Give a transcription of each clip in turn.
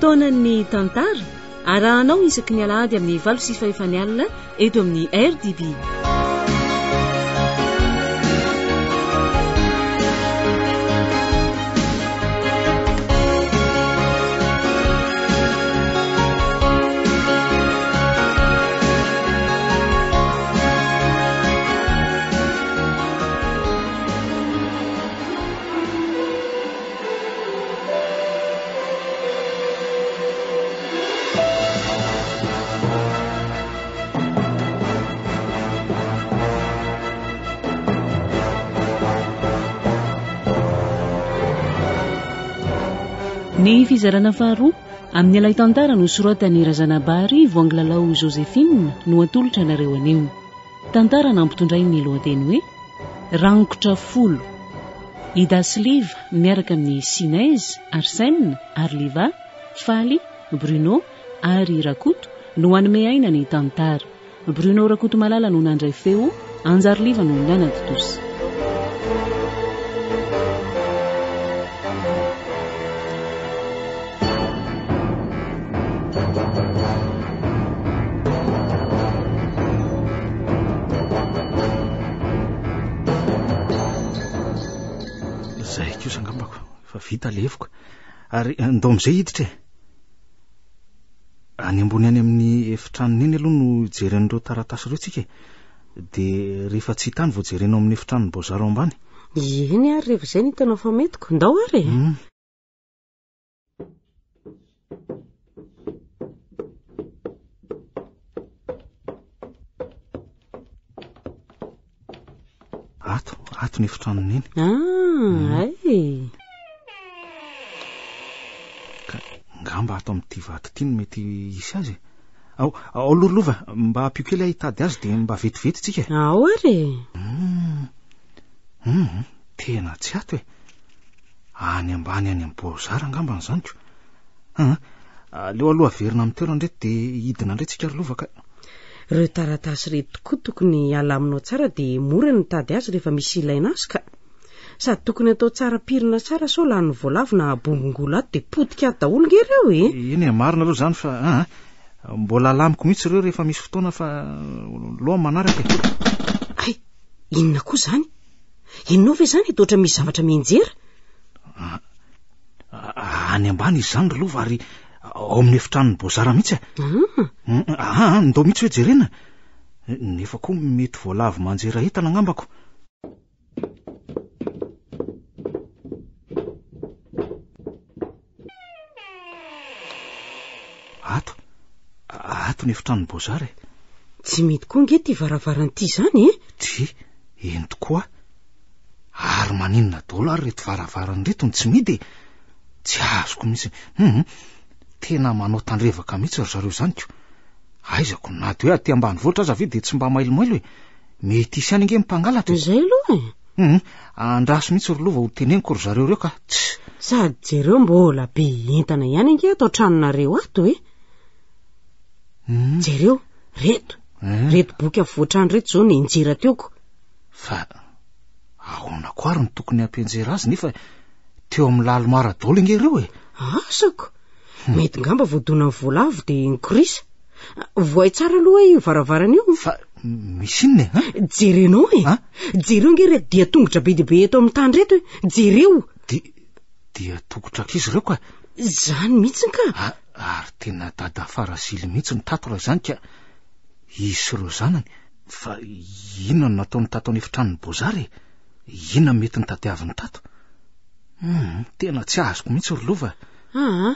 Fotoanan'ny tantara, arahanao isaky ny alahady amin'ny 8:15 alina eto amin'ny RDB. Ny fizarana faharoa amin'ny ilay tantara nosoratan'i Razanabary Voangilalao Joséphine no atolotra anareo anio. Tantara nampitondrainy ny lohateny hoe Rangotra folo. I Dasiliva miaraka amin'i Sinez, Arsène, Arliva, Faly, Bruno ary Rakoto no hanome aina ny tantara. Bruno Rakotomalala no nandray feo, Anjariliva no nanatontosa. Zay kosa angambako fa vita levoka ary ndao amizay hiditra e. Any ambony any amin'ny efitranony eny aloha no hijery an'ireo taratasy ireo tsika e. Dia rehefa tsy hita any vao jerena ao amin'ny efitranon'i Bozar ao ambany. Eny ary rehefa izay no hitanao fa metiko. Ndao ary e. Ato, ato ny efitranon'i Neny. Ah, hay. Ka ngamba ato amin'ity vato ity no mety hisy azy e. Ao, ao Lorolova, mba ampio kely aho hitady azy dia mba vetivety tsika e. Ao ary e. Tena tsy ato e. Any ambany any amin'ny Bozara angamba ny zaniko. Aa, aleo aloha averina amin'ny toerany ireto dia hidina indray tsika ry Lova ka. Ireo taratasy ireto tokoa tokony alaminao tsara dia mora ny mitady azy rehefa misy ilaina azy ka. Sady tokony atao tsara pirina tsara sao lanin'ny voalavo na bongongolo ato dia potika ato daholo nge ireo e. Eny e, marina aloha izany fa aa, mbola alamiko mihitsy ireo rehefa misy fotoana fa loha manaraka e. Hay, inona koa izany? Inona ve izany eto ohatra misy zavatra mianjera? Any ambany izy izany ry Lova ary ao amin'ny efitranon'ny Bozara mihitsy e. Ah, ah, ndao mihitsy hoe jerena. Nefa koa mety voalavo manjera entana angambako. Ato, ato ny efitranon'ny Bozara e. Tsy mety koa nge ity varavarana ity izany e. Tsia, eny tokoa. Ary maninona daholo ary ireto varavarana ireto no tsy mihidy e? Tsy azoko mihitsy. Hum, tena manao tandrevaka mihitsy ry zareo izany ko. Aiza ko na dia hoe aty ambanivohitra aza ve dia tsy mba mailomailo e. Mety hisy ihany ange ny mpangalatra e. Izay aloha e. Hum, andraso mihitsy ry Lova ho teneniko ry zareo ireo ka. Tss. Sady jereo mbola be entana ihany ange ato an-tranonareo ato e. Jereo, reto, reto boky afovoan-trano reto izao nianjera teo ko. Fa ahoana koa ary no tokony hampianjera azy nefa teo amin'ny lalomara daholo ange ireo e? Asako! Mety ngamba voadonan'ny voalavo dia nikorisa. Vohay tsara aloha io varavarana io. Fa misy inona e? An? Jerenao e! An? Jereo ange ireto dian-tongotra be dia be eto amin'ny tany ireto e! Jereo! Di, dian-tongotra ankizy ireo ka! Izany mihitsy ka! A, ary tena dada farazily mihitsy ny tato raha izany ka! Izy sy ireo zanany. Fa inona no nataony tato an'efitranon'i Bozara e? Inona no mety notadiaviny tato? Hum, tena tsy azoko mihitsy ry Lova. Aa,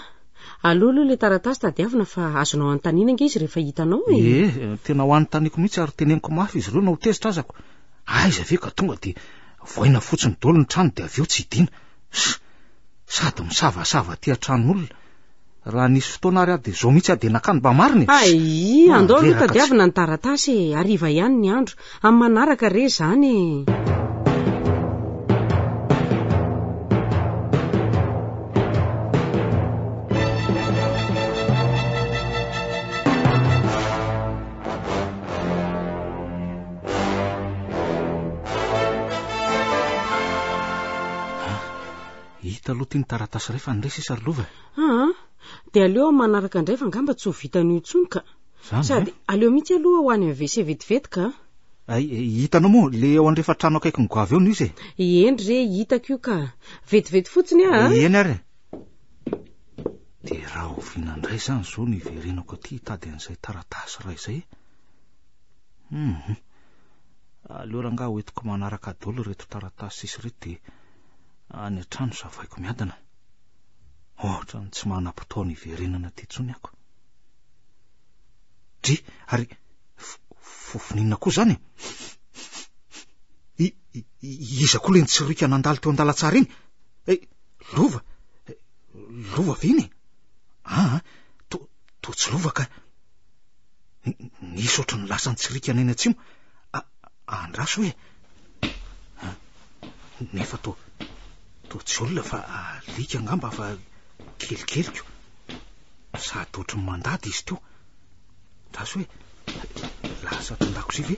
aleo aloha ilay taratasy tadiavina fa azonao anontaniana ange izy rehefa hitanao e. Ee, tena ho anontaniako mihitsy ary teneniko mafy izy ireo na ho tezitra azako. Aiza ve ka tonga dia voaina fotsiny daholo ny trano dia avy eo tsy hidiana. Sady misavasava aty an-tranon'olona. Raha nisy fotoana ary aho dia izao mihitsy aho dia nakany mba marina e. Hay, andao aloha tadiavina ny taratasy e, hariva ihany ny andro. Amin'ny manaraka re izany e. Hita aloha ity ny taratasy iray fa ny resy sisa ry Lova e. Aa, Dia aleo amin'ny manaraka indray fa angamba tsy ho vitan'io intsony ka. Zany ve? Sady aleo mihitsy aloha ho any amin'ny WC vetivety ka. Ay, hitanao moa, le eo andrefan-trano akaikin'ny goavy eo no izy e. Eny re, hitako io ka. Vetivety fotsiny aho a. Eny ary e. Dia rahoviana indray izany izao no hiverenako aty hitady an'izay taratasy iray izay e? Hum. Aleo rangahy hoentiko manaraka daholo ireto taratasy sisa ireto dia any an-trano savaiko miadana. Ohatran'ny tsy manam-potoana hiverenana aty intsony ako. Dry, ary fofoninona koa izany e? I, iza koa ilay nitsirika nandalo teo an-dalantsara iny? Eh, lova, lova ve iny e? Ah, to, to tsy lova ka. Nisy ohatran'ny lasa nitsirika any atsimo. Andraso hoe. Nefa to, to tsy olona fa alika angamba fa kelikeliko. Sady ohatry ny mandady izy teo. Andraso hoe, lasa ato an-dakozia ve?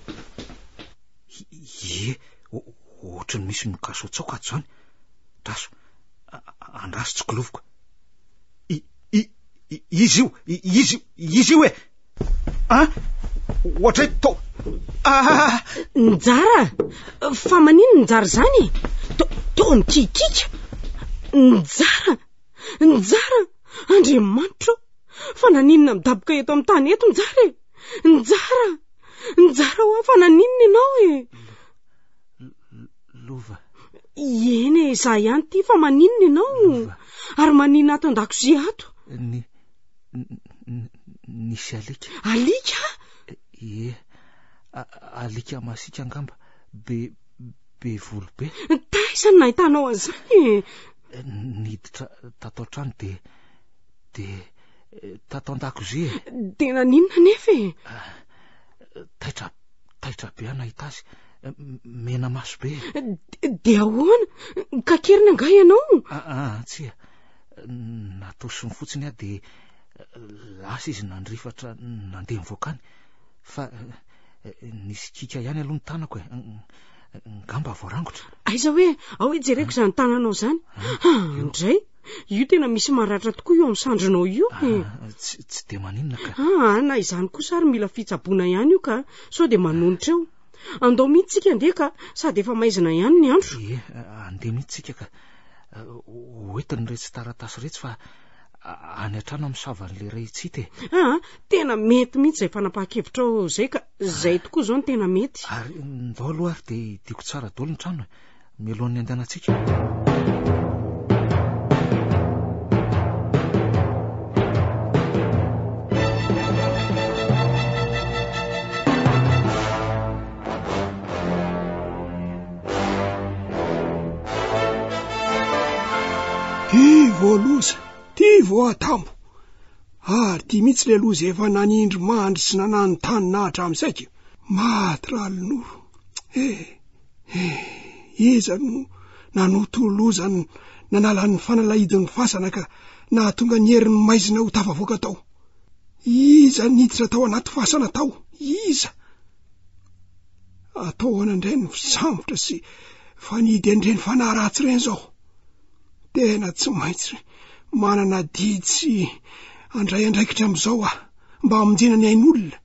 Ie, ohatry ny misy mikasoatsaoka ato izany. Andraso, andraso tsy kiloviko. I, i, izy io, izy, izy io e! Ah! Ohatray to. Ah! Njara! Fa maninona Njara izany e? To, to mikikika! Njara! Njara! Andriamanitro! Fa naninona midaboka eto amin'ny tany eto Njara e? Njara! Njara hoa fa naninona ianao e? Lova. Eny e, izaho ihany ity fa maninona ianao? Ary maninona ato an-dakozia ato? Ny nisy alika. Alika? Ie, alika masiaka angamba, be be volo be. Taiza no nahitanao an'izany e? Niditra tato an-trano dia dia tato an-dakozia e. Dia naninona anefa e? Taitra taitra be aho nahita azy, mena maso be. Dia ahoana? Kakerina angaha ianao? Ah, tsia. Natosiny fotsiny aho dia lasa izy nandrifatra nandeha nivoaka any. Fa nisy kiaka ihany aloha ny tanako e. Ngamba voarangotra. Aiza hoe? Ao hoe jereko izany tananao izany. Ah, ndray. Io tena misy maratra tokoa io amin'ny sandrinao io e. Ah, tsy, tsy dia maninona ka. Ah, na izany kosa ary mila fitsaboana ihany io ka. Sao dia manonitra eo. Andao mihitsy tsika andeha ka, sady efa maizina ihany ny andro. Ie, andeha mihitsy tsika ka. Hoentiny iretsy taratasy iretsy fa any an-trano amin'ny savan'ilay ray tsy hita e. Ah, tena mety mihitsy izay fanapahan-kevitrao izay ka. Izay tokoa izao no tena mety. Ary ndao aloha ary dia hidiako tsara daholo ny trano e, mialohan'ny handehanantsika. Ty vao loza, ty vao atambo. Ary ty mihitsy le loza efa nanindry mandry sy nananontanona hatramin'izay ka. Maty Ralinoro. Eh, eh, iza no nanoto loza nanala ny fanalahidin'ny fasana ka nahatonga ny herin'ny maizina ho tafavoaka tao? Iza niditra tao anaty fasana tao? Iza? Atao ahoana indray ny fisambotra sy fanidy an'ireny fanahy ratsy ireny izao? Tena tsy maintsy manana adidy sy handray andraikitra amin'izao aho mba hamonjena ny ain'olona.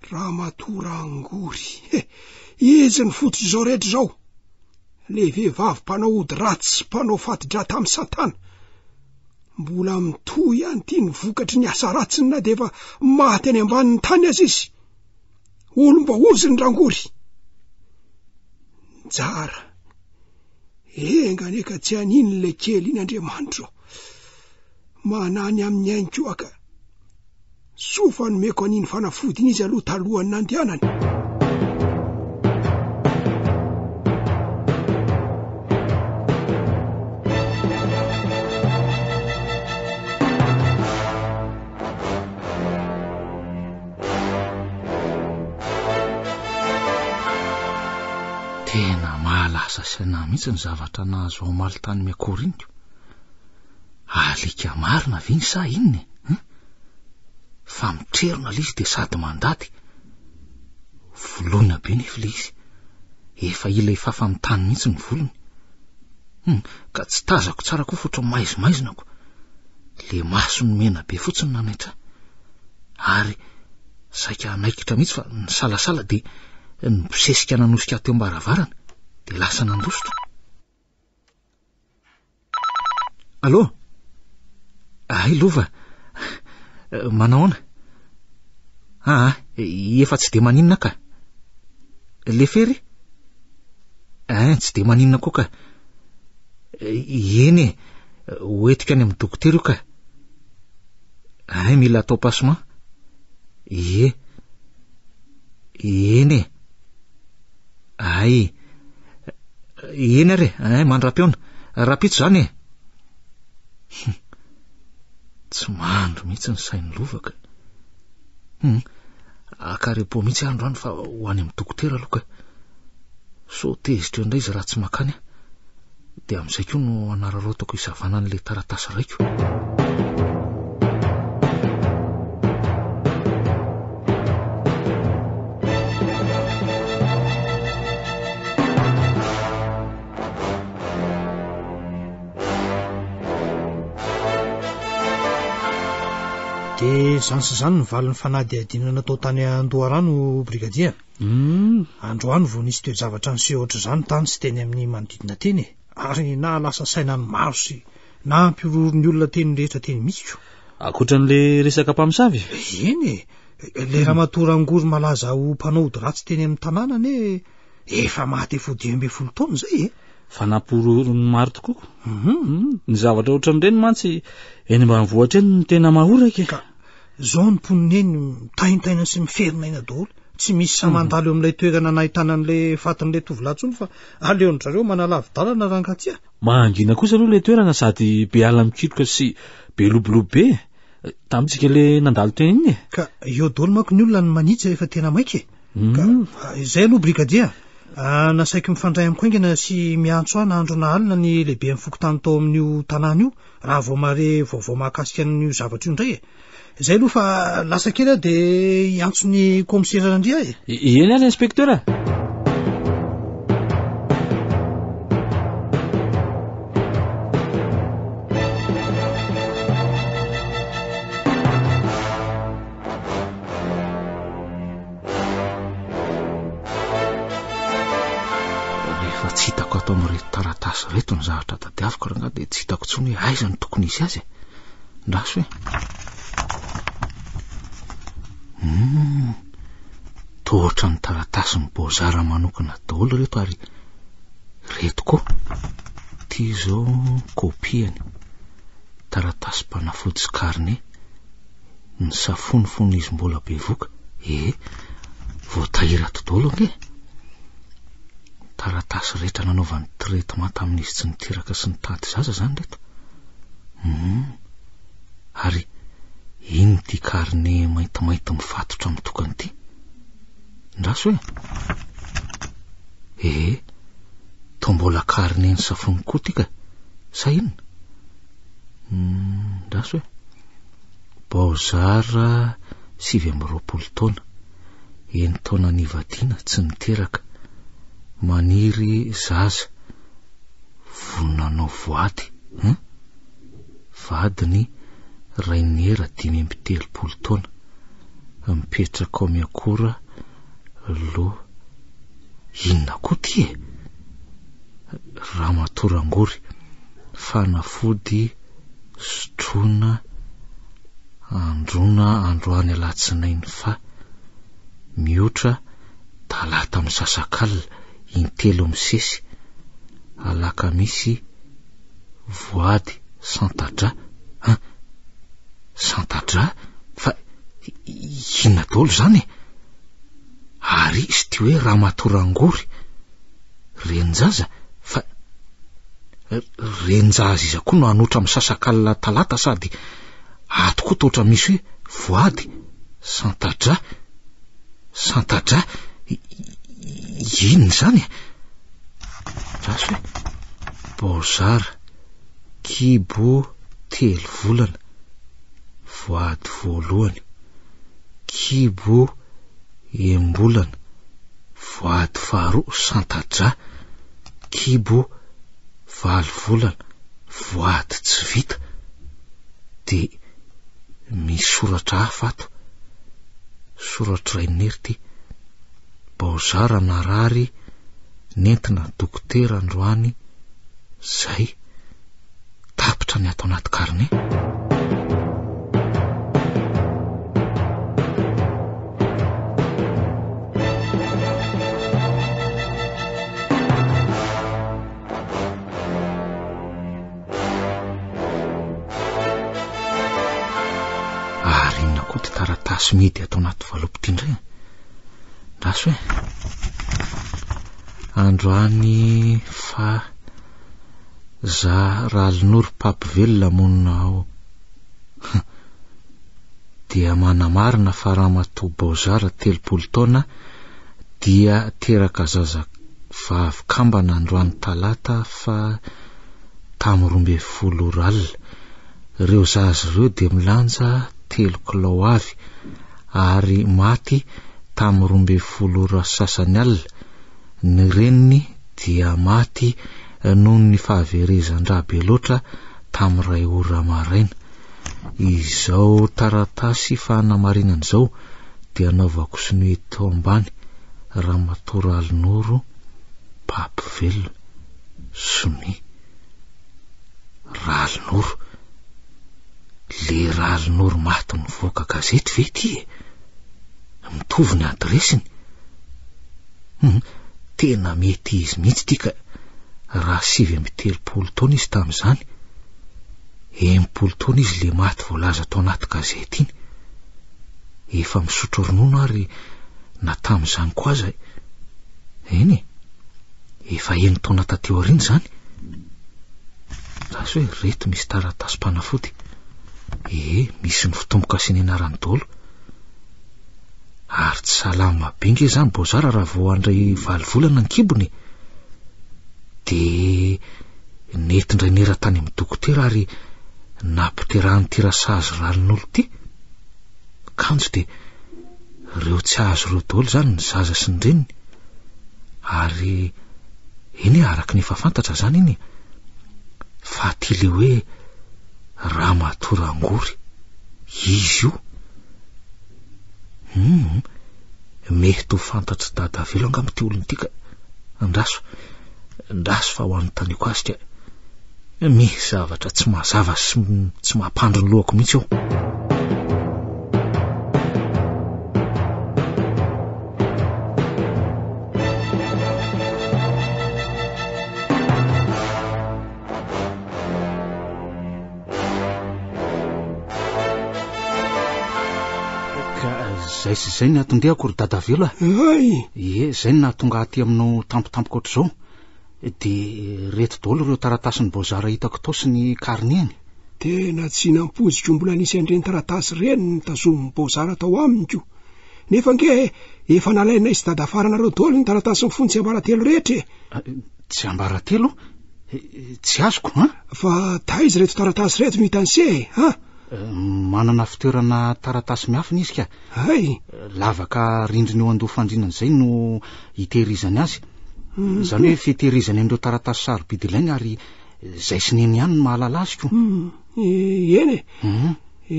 Ramatoa Rangory, he, izy ny fototr'izao rehetra izao. Le vehivavy mpanao ody ratsy sy mpanao fati-drà tamin'i Satana. Mbola mitohy ihany ity ny vokatry ny asa ratsiny na dia efa maty any ambanin'ny tany aza izy. Olom-boahozony Rangory. Njara. Enga anie ka tsy hanino ilay kely iny Andriamanitro. Manahy ny amin'ny ainy koa ka. Soa fa nomeko an'iny fanafody iny izy aloha talohan'ny nandehanany. Tena mahalasa saina mihitsy ny zavatra nahazo omaly tany Miakoriniko. Alika marina ve iny sa inona e? Hein? Fa mitrerona ilay izy dia sady mandady. Voloina be nefa ilay izy. Efa hila hifafa amin'ny tany mihitsy ny volony. Hmm, ka tsy tazako tsara koa fa ohatran'ny maizimaizina ko. Le masony mena be fotsiny nanaitra ahy. Ary saika hanaikitra mihitsy fa nisalasala dia nibosesika nanosika ahy teo am-baravarana dia lasa nandositra. Allô? Ay Lova, manahoana? Aa, efa tsy dia maninona ka. Le fery? Ein, tsy dia maninona koa ka. Eny e, hoentiko any amin'ny dokotera io ka. Ein, mila atao passement. Ie. Eny e. Ay. Eny ary e, ein, mandra-pihaona. Rahampitso izany e. Hum. Tsy mandry mihitsy ny sain'i Lova ka. Hum. Haka repos mihitsy aho androany fa ho any amin'ny dokotera aloha ka. Sao tezitra eo indray izy raha tsy mankany aho. Dia amin'izay koa no hanararaotako hisavana an'ilay taratasy raiko. Dia izany sy izany ny valin'ny fanadihadiana natao tany Andoharano, Brigadier. Hum. Androany vao nisy toe-javatra niseho ohatr'izany tany sy teny amin'ny manodidina teny e! Ary nahalasa saina ny maro sy nampihorohoro ny olona teny rehetra teny mihitsy ko. Ankoatran'ilay resaka mpamosavy? Eny e! Ilay ramatoa Rangory malaza ho mpanao ody ratsy teny amin'ny tanàna anie efa maty efa ho 15 taona izay e! Fa nampihorohoro ny maro tokoa ko. Mhm. Ny zavatra ohatran'ireny mantsy eny ambanivohitra eny no tena mahoraka e! Ka Zao ny mponina eny mitaintaina sy miferinaina daholo. Tsy misy sahy mandalo eo amin'ilay toerana nahitana an'ilay fatin'ilay tovolahy intsony fa aleon-dry zareo manalavi-dalana rangahy ty a! Mangina kosa aloha ilay toerana sady be ala mikitroka sy be lobolobo be e! Tamintsika ilay nandalo teny iny e! Ka eo daholo manko ny olona no manitsy rehefa tena maika e! Ka izay aloha brigadier a! Nasaiko mifandray amiko haingana sy miantso ahy na andro na alina ny lehiben'ny fokontany tao amin'io tanàna io Raha vao mahare vaovao mahakasika an'io zavatra io indray e. Izay aloha fa lasa kely aho dia hiantso ny kaomisera Randria e. Eny ary inspecteur a. Rehefa tsy hitako ato amin'ireto taratasy ireto ny zavatra tadiaviko rangahy dia tsy hitako intsony hoe aiza no tokony hisy azy e. Ndraso e. Hmm. Toa ohatran'ny taratasin'ny Beaux-Arts manokana daholo ireto ary ireto koa. Ity izao kopiany. Taratasim-panafody sy carnet. Ny safony fony izy mbola bevoka, ee, voatahiry ato daholo ange. Taratasy rehetra nanaovany traitement tamin'izy tsy niteraka sy nitady zaza izany ireto. Hum. Ary inona ity carnet maintimainty mifatotra amin'ny tokana ity? Ndraso e. Ee, toa mbola carnet ny safony koa ity ka. Sa inona? Hum, ndraso e. Baozara 29 taona, enin-taona nivadiana, tsy niteraka, maniry zaza, vonona hanao voady, hein? Vadiny Rainiera 35 taona, mipetraka ao Miakora, lo inona koa ty e? Ramatoa Rangory, fanafody sotroina androna androany alatsinainy fa miotra talata misasakalina intelo misesy alakamisy voady santadra an santadra fa inona daholo izany e ary izy ty hoe ramatoa rangory renin-jaza fa Renin-jaza iza koa no hanotra misasakalina talata sady ato koa toa ohatran'ny misy hoe voady, santadra, santadra, inona izany e? Andraso e, baozara, kibo telo volana, voady voalohany, kibo enim-bolana, voady faharoa, santadra, Kibo valo volana, voady tsy vita. Dia misy soratra hafa ato. Soratr'i Raininery ity. Baozara narary nentina dokotera androany zay. Tapitra ny ato anaty carnet. Ary inona koa ity taratasy mihidy ato anaty valopy ity indray? Andraso e. Androany fa za Ralinoro mpampivelona monina ao dia manamarina fa ramatoa Baozara 30 taona dia teraka zaza vavy kambana androany talata fa tamin'ny 12 ora alina. Ireo zaza ireo dia milanja telo kilao avy ary maty tamin'ny 12 ora sy sasany alina. Ny reniny dia maty noho ny fahaverezan-drà be loatra tamin'ny iray ora maraina. Izao taratasy fanamarinana izao dia anaovako sonia eto ambany, Ramatoa Ralinoro Mpampivelona, sonia. Ralinoro. Le Ralinoro maty nivoaka gazety ve ity e? Mitovy ny adiresiny. Hum, tena mety izy mihitsy ity ka raha 39 taona izy tamin'izany. 60 taona izy le maty voalaza tao anaty gazety iny. Efa misotro ronono ary na tamin'izany koa aza. Eny e. Efa enin-taona taty aoriana izany. Raso hoe reto misy taratasim-panafody. Ee, misy ny fitomboka sy ny anarany daholo. Ary tsy salama be nge izany Bozara raha vao handray valo volana ny kibony e. Dia nentin-dRainera tany amin'ny dokotera ary nampiterahan'ity rasazy ralin'olo ity. Kanjo dia ireo tsy azo ireo daholo izany ny zaza sy ny reniny. Ary eny e, araka ny efa fantatra izany iny e. Fa aty le hoe Ramatoa Rangory, izy io. Hum, mety ho fantatr'i Dadavelo angamba ity olona ity ka. Andraso, andraso fa ho anontaniako azy ka. Misy zavatra tsy mazava sy tsy mampandry ny lohako mihitsy eo. Ka zay sy zay ny atondehako ry Dadavelo a. Ay! Ie, zay no nahatonga aty aminao tampotampoka ohatr'izao. Dia reto daholo ireo taratasin'i Bozara hitako tao sy ny karneny. Tena tsy nampoiziko mbola nisy an'ireny taratasy ireny notazomin'i Bozara tao aminy ko. Nefa ange efa nalainay sy dadafaranareo daholo ny taratasy mifono tsiambaratelo rehetra e. Tsiambaratelo? Tsy azoko an? Fa taiza ireto taratasy ireto no hitan'i se e, an? Manana fitoerana taratasy miafina izy ka. Hay! Lavaka rindrina eo andoha fandrinana izay no hitehirizany azy. Izany hoe fitehirizany an'ireo taratasy sarobidy ilainy ary izay sy neny ihany no mahalala azy ko. Eny e.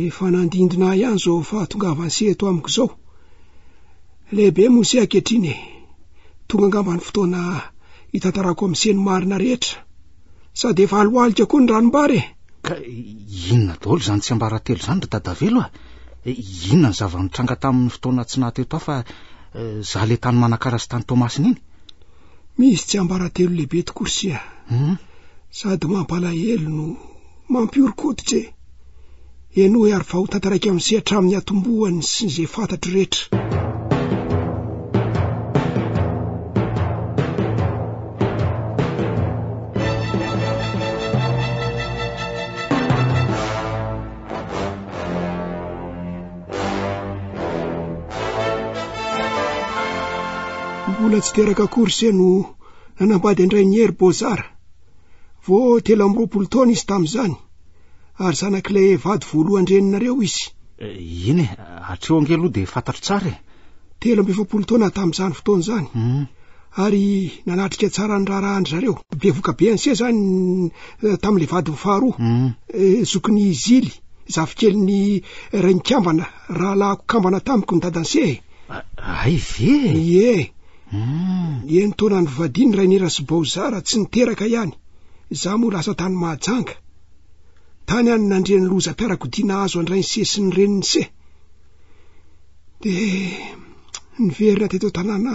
Efa nandindona ahy ihany izao fahatongavan'i se eto amiko izao. Lehibe moa se ankehitriny e. Tonga angamba ny fotoana hitantarako amin'i se ny marina rehetra. Sady efa alohalika koa ny ranombary e. Ka inona daholo izany tsiambaratelo izany ry Dadavelo a? Inona ny zava-nitranga tamin'ny fotoana tsy naha teto ahy fa za le tany Manakara sy tany Toamasina iny? Misy tsiambaratelo lehibe tokoa ry se a. Sady mampalahelo no mampihoron-koditra e. Henoy ary fa ho tantaraiko amin'ny se hatramin'ny hatombohany sy izay fantatro rehetra. Mbola tsy teraka akory se no nanambady an-dRainihery Bozara. Vao 23 taona izy tamin'izany. Ary zanak'ilay vady voalohan-dreninareo izy. Eny e, hatreo ange aloha dia fantatro tsara e. 43 taona tamin'izany fotoana izany. Ary nanatrika tsara ny raharahan-dry zareo. Bevoka be an'se izany tamin'ilay vadiny faharoa. Zokin'i Zily. Zafikelin'ny rainikambana, rahalahiko kambana tamiko ny dadan'i se e. Hay ve e? Ie. Enin-taona nivadiany Rainera sy Baozara tsy niteraka ihany. Izaho moa lasa tany Mahajanga. Tany aho no nandre ny lozam-piarakodia nahazo an-dRainise sy ny renin'ise. Dia niverina teto an-tanàna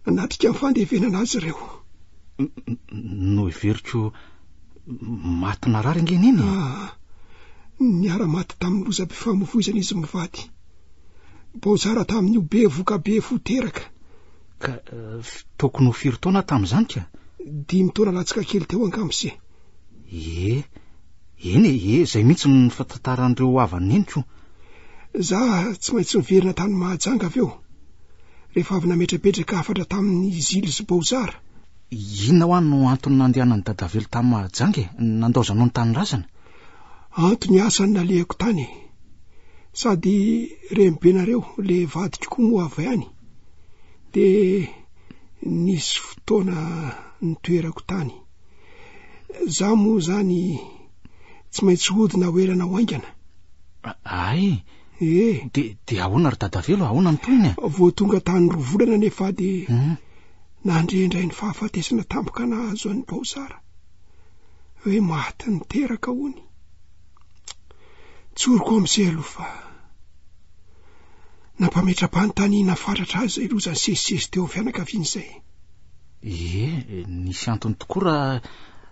nanatrika ny fandevenana azy ireo. Noheveriko maty narary ange neny e. Ah, niara-maty tamin'ny lozam-pifamoivoizana izy mivady. Baozara tamin'io bevoka be fo teraka. Ka tokony ho firy taona tamin'izany ka? 5 taona latsaka kely teo angamba se. Ie, eny e, ie, izay mihitsy no nifantantaran'ireo havan'i neniko. Za tsy maintsy niverina tany Mahajanga avy eo, rehefa avy nametrapetraka hafatra tamin'i Zily sy Baozara. Inona hoa no antony nandehanan'i Dadavelo tany Mahajanga e, nandaozanao ny tanindrazana? Antony asa no nalehako tany e. Sady renibenareo, le vadiko koa moa avy any. De nisy fotoana nitoerako tany. Za moa zany tsy maintsy hody na ho ela na ho haingana. Ay! E! De, de ahoana ry Dadavelo, ahoana ny tohiny e? Vao tonga tany 2 volana anefa aho de nandre indray ny fahafatesana tampoka nahazo an'i Baozara. Hoe maty niteraka hony. Tsoriko amin'izay aloha fa nampametra-panontaniana fatratra azy izay loza nisesisesy teo amin'ny fianakaviana izay. Ie, nisy antony tokoa raha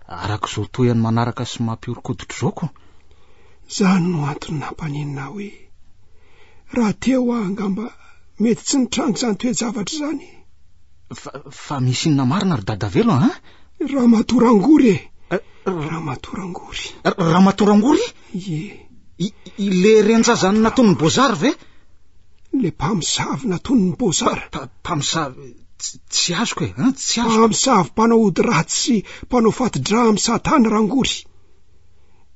araka izao tohiny manaraka sy mampihoron-koditra izao ko. Izany no antony nampanenina ahy hoe raha teo aho angamba mety tsy nitranga izany toe-javatra izany. Fa, fa misy inona marina ry Dadavelo a? Ramatoa Rangory e! Ramatoa Rangory. Ramatoa Rangory? Ie. Ile renjazany nataon'ny Bozary ve? Le mpamosavy nataon'ny Bozary. Mpamosavy tsy azoko e, hein, tsy azoko. Mpamosavy mpanao ody ratsy sy mpanao fati-drà amin'ny Satana Rangory.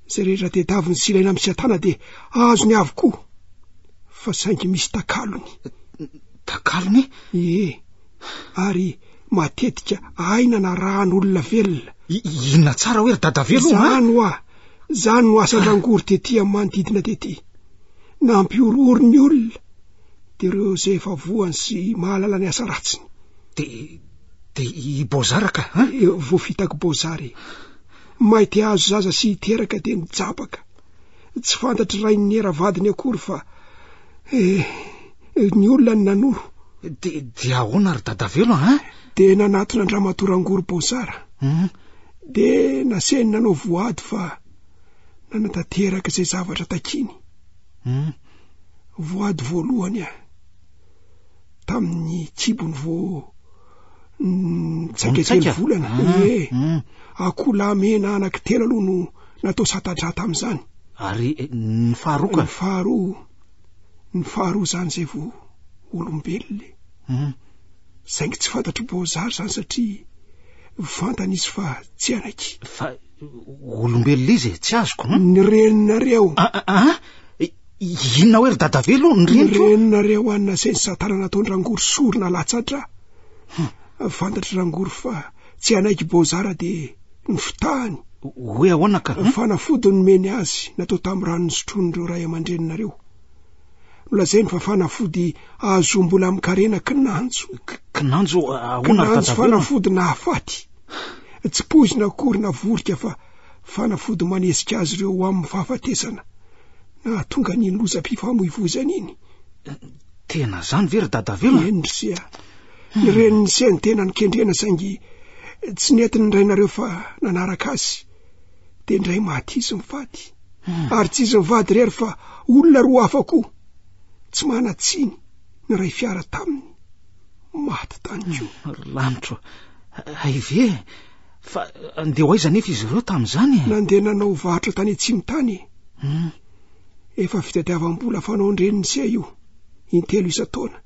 Izay rehetra tediaviny sy ilaina amin'ny Satana dia azony avokoa. Fa saingy misy takalony. Takalony? Ie. Ary matetika aina na ràn'olona velona. Inona tsara hoe ry Dadavelo a? Izany hoa, izany no asan-dRangory tety amin'ny manodidina tety. Nampihorohoro ny olona, dia ireo izay efa voany sy mahalala ny asa ratsiny. Dia, dia i Bozara ka, an? Voafitak'i Bozara e. May te hahazo zaza sy hiteraka dia nijabaka. Tsy fantatry rain'i Nera vadiny akory fa, eh, ny olona no nanoro. Dia, dia ahoana ry Dadavelo a? Dia nanatona an-dRamatoa Rangory Bozara. Dia nasainy nanao voady fa nanatanteraka izay zavatra takiany. Voady voalohany aho. Tamin'ny kibony vao nitsaika telo volana. Ie. Akoholahy mena anankitelo aloha no natao sata-drà tamin'izany. Ary ny faharoa ka? Ny faharoa, ny faharoa izany izay vao olombelona e. Saingy tsy fantatr'i Bozara izany satria fantany izy fa tsy hanaiky. Fa olombelona izy e, tsy azoko. Ny reninareo. Ah, inona hoe ry Dadavelo, ny reniko? Ny reninareo any nasain'i Satana nataon-dRangory sorona latsa-drà. Fantatr'i Rangory fa tsy hanaiky Bozara dia nofitahany. Hoe ahoana ka? Fanafody nomeny azy natao tamin'ny rano nisotroin'ireo ray aman-dreninareo. Nolazainy fa fanafody ahazoam-bola amin-karena kinanjo. Kinanjo ahoana ry Kinanjo Dadavelo? fanafody nahafaty. Tsy poizina akory na vorika fa fanafody manesika azy ireo ho amin'ny fahafatesana. Nahatonga an'iny lozam-pifamoivoizana iny. Tena izany ve ry Dadavelo? Eny ry se a. Ny renin'i se no tena nokendrena saingy tsy nety ny rainareo fa nanaraka azy. Dia indray maty izy mivady. Ary tsy izy mivady irery fa olona roa hafa koa. Tsy manan-tsiny niray fiara taminy. Maty tany koa. Ry lanitro, hay ve? Fa andeha ho aiza anefa izy ireo tamin'izany e? Nandeha nanao varotra tany atsimo tany e. Efa fitadiavam-bola fanaon-dreniny se io, intelo isan-taona.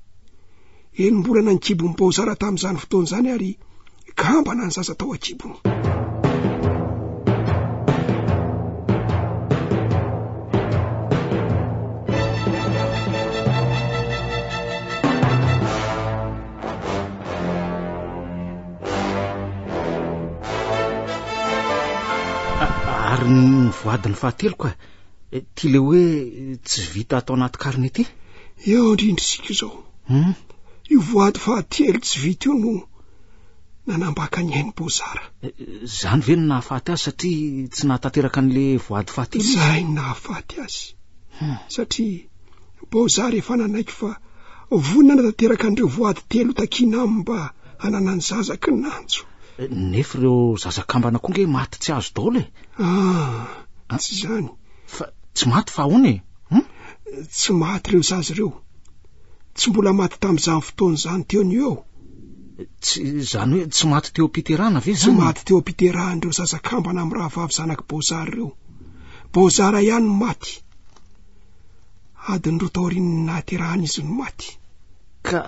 Enim-bolana ny kibon'i Baozara tamin'izany fotoana izany ary kambana ny zaza tao an-kibony. Ary ny voadiny fahatelo ka. Ity le hoe tsy vita ato anaty carnet ity? Eo indrindra isika izao. Hmm? Io voady fahatelo tsy vita io no nanambaka ny ain'i Bozara. Izany ve no nahafaty azy satria tsy nahatanteraka an'le voady fahatelo izy? Izay no nahafaty azy. Hmm. Satria Bozara efa nanaiky fa vonona hanatanteraka an'ireo voady telo takiana aminy mba hananany zaza kinanjo. Nefa ireo zaza kambana koa nge maty tsy azo daholo e. Ah, tsy izany. Fa tsy maty fa ahoana e? Hum? Tsy maty ireo zaza ireo. Tsy mbola maty tamin'izany fotoana izany teo no eo. Tsy izany hoe tsy maty teo am-piterahana ve izany? Tsy maty teo am-piterahana ireo zaza kambana amin'ny rahavavy zanak'i Bozara ireo. Bozara ihany no maty. Adiny roa taorian'ny nahaterahany izy no maty. Ka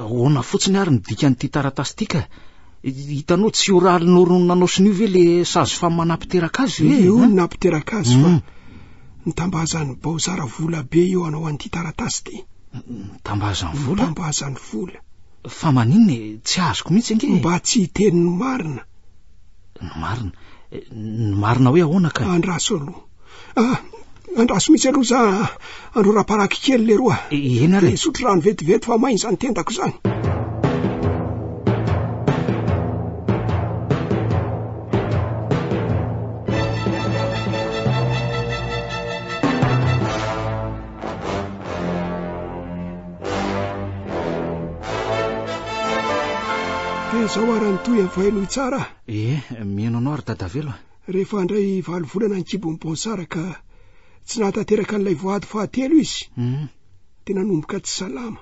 ahoana fotsiny ary ny dikan'ity taratasy ity ka? Hitanao tsy io Rahalinoro nanao sonia io ve le sazy fam nampiteraka azy ve? Io no nampiteraka azy fa nitambazan'i Baozara vola be io hanao an'ity taratasy ity. Nitambazany vola? Nitambazany vola. Fa maninona e? Tsy azoko mihitsy ange e. Mba tsy hiteny ny marina. Ny marina? Ny marina hoe ahoana ka? Andraso aloha. Ah, andraso mihitsy aloha za andro raparaky kely leroa. Eny ary. Hisotro rano vetivety fa maina izany tendako izany. Dia izao ara ny tohiny fa henoy tsara. Ee, mihaino anao ry Dadavelo a. Rehefa handray valo volana ny kibon'i Bonsara ka tsy nahatanteraka an'ilay voady fahatelo izy, dia nanomboka tsy salama.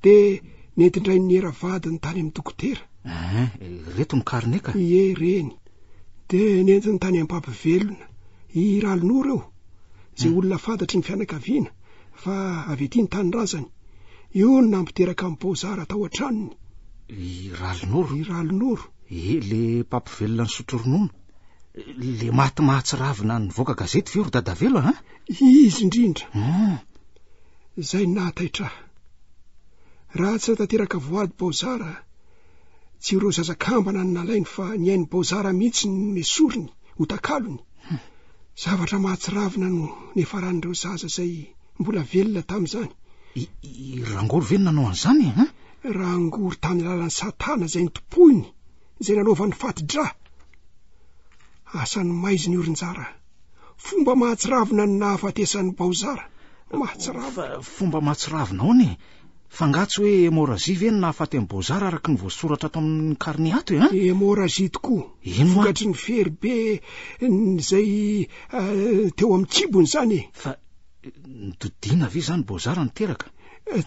Dia nentin-drainy niera vadiny tany amin'ny dokotera. Ein, ireto ny carnet ka. Ie, ireny. Dia nentiny tany Ampapivelona, i Ralinoro eo, izay olona fantatry ny fianakaviana fa avy aty ny tanindrazany. Io no nampiteraka an'i Bozara tao an-tranony. I Ralinoro? I Ralinoro. Ie, le mpampivelona nisotro ronono. Le maty mahatsiravina nivoaka gazety ve ry Dadavelo a? Izy indrindra. Izay nahataitra ahy. Raha tsy natanteraka voady Bozara, tsy ireo zaza kambana no nalainy fa ny ain'i Bozara mihitsy no nesoriny ho takalony. Zavatra mahatsiravina no niafaran'ireo zaza izay mbola velona tamin'izany. I, i Rangory ve no nanao an'izany e? Rangory tamin'ny alalan'i Satana izay notompoiny, izay nanaovany fati-drà. Asan'ny maizina io ry Njara. Fomba mahatsiravina ny nahafatesan'i Baozara. Mahatsiravina. Fomba mahatsiravina ahoana e? Fa angaha tsy hoe hémorragie ve no nahafaty an'i Baozara araka ny voasoratra ato amin'ny carnet ato e? An? Hémorragie tokoa. Eny hoa. Vokatry ny fery be izay teo amin'ny kibony izany e. Fa nodidiana ve izany Baozara niteraka?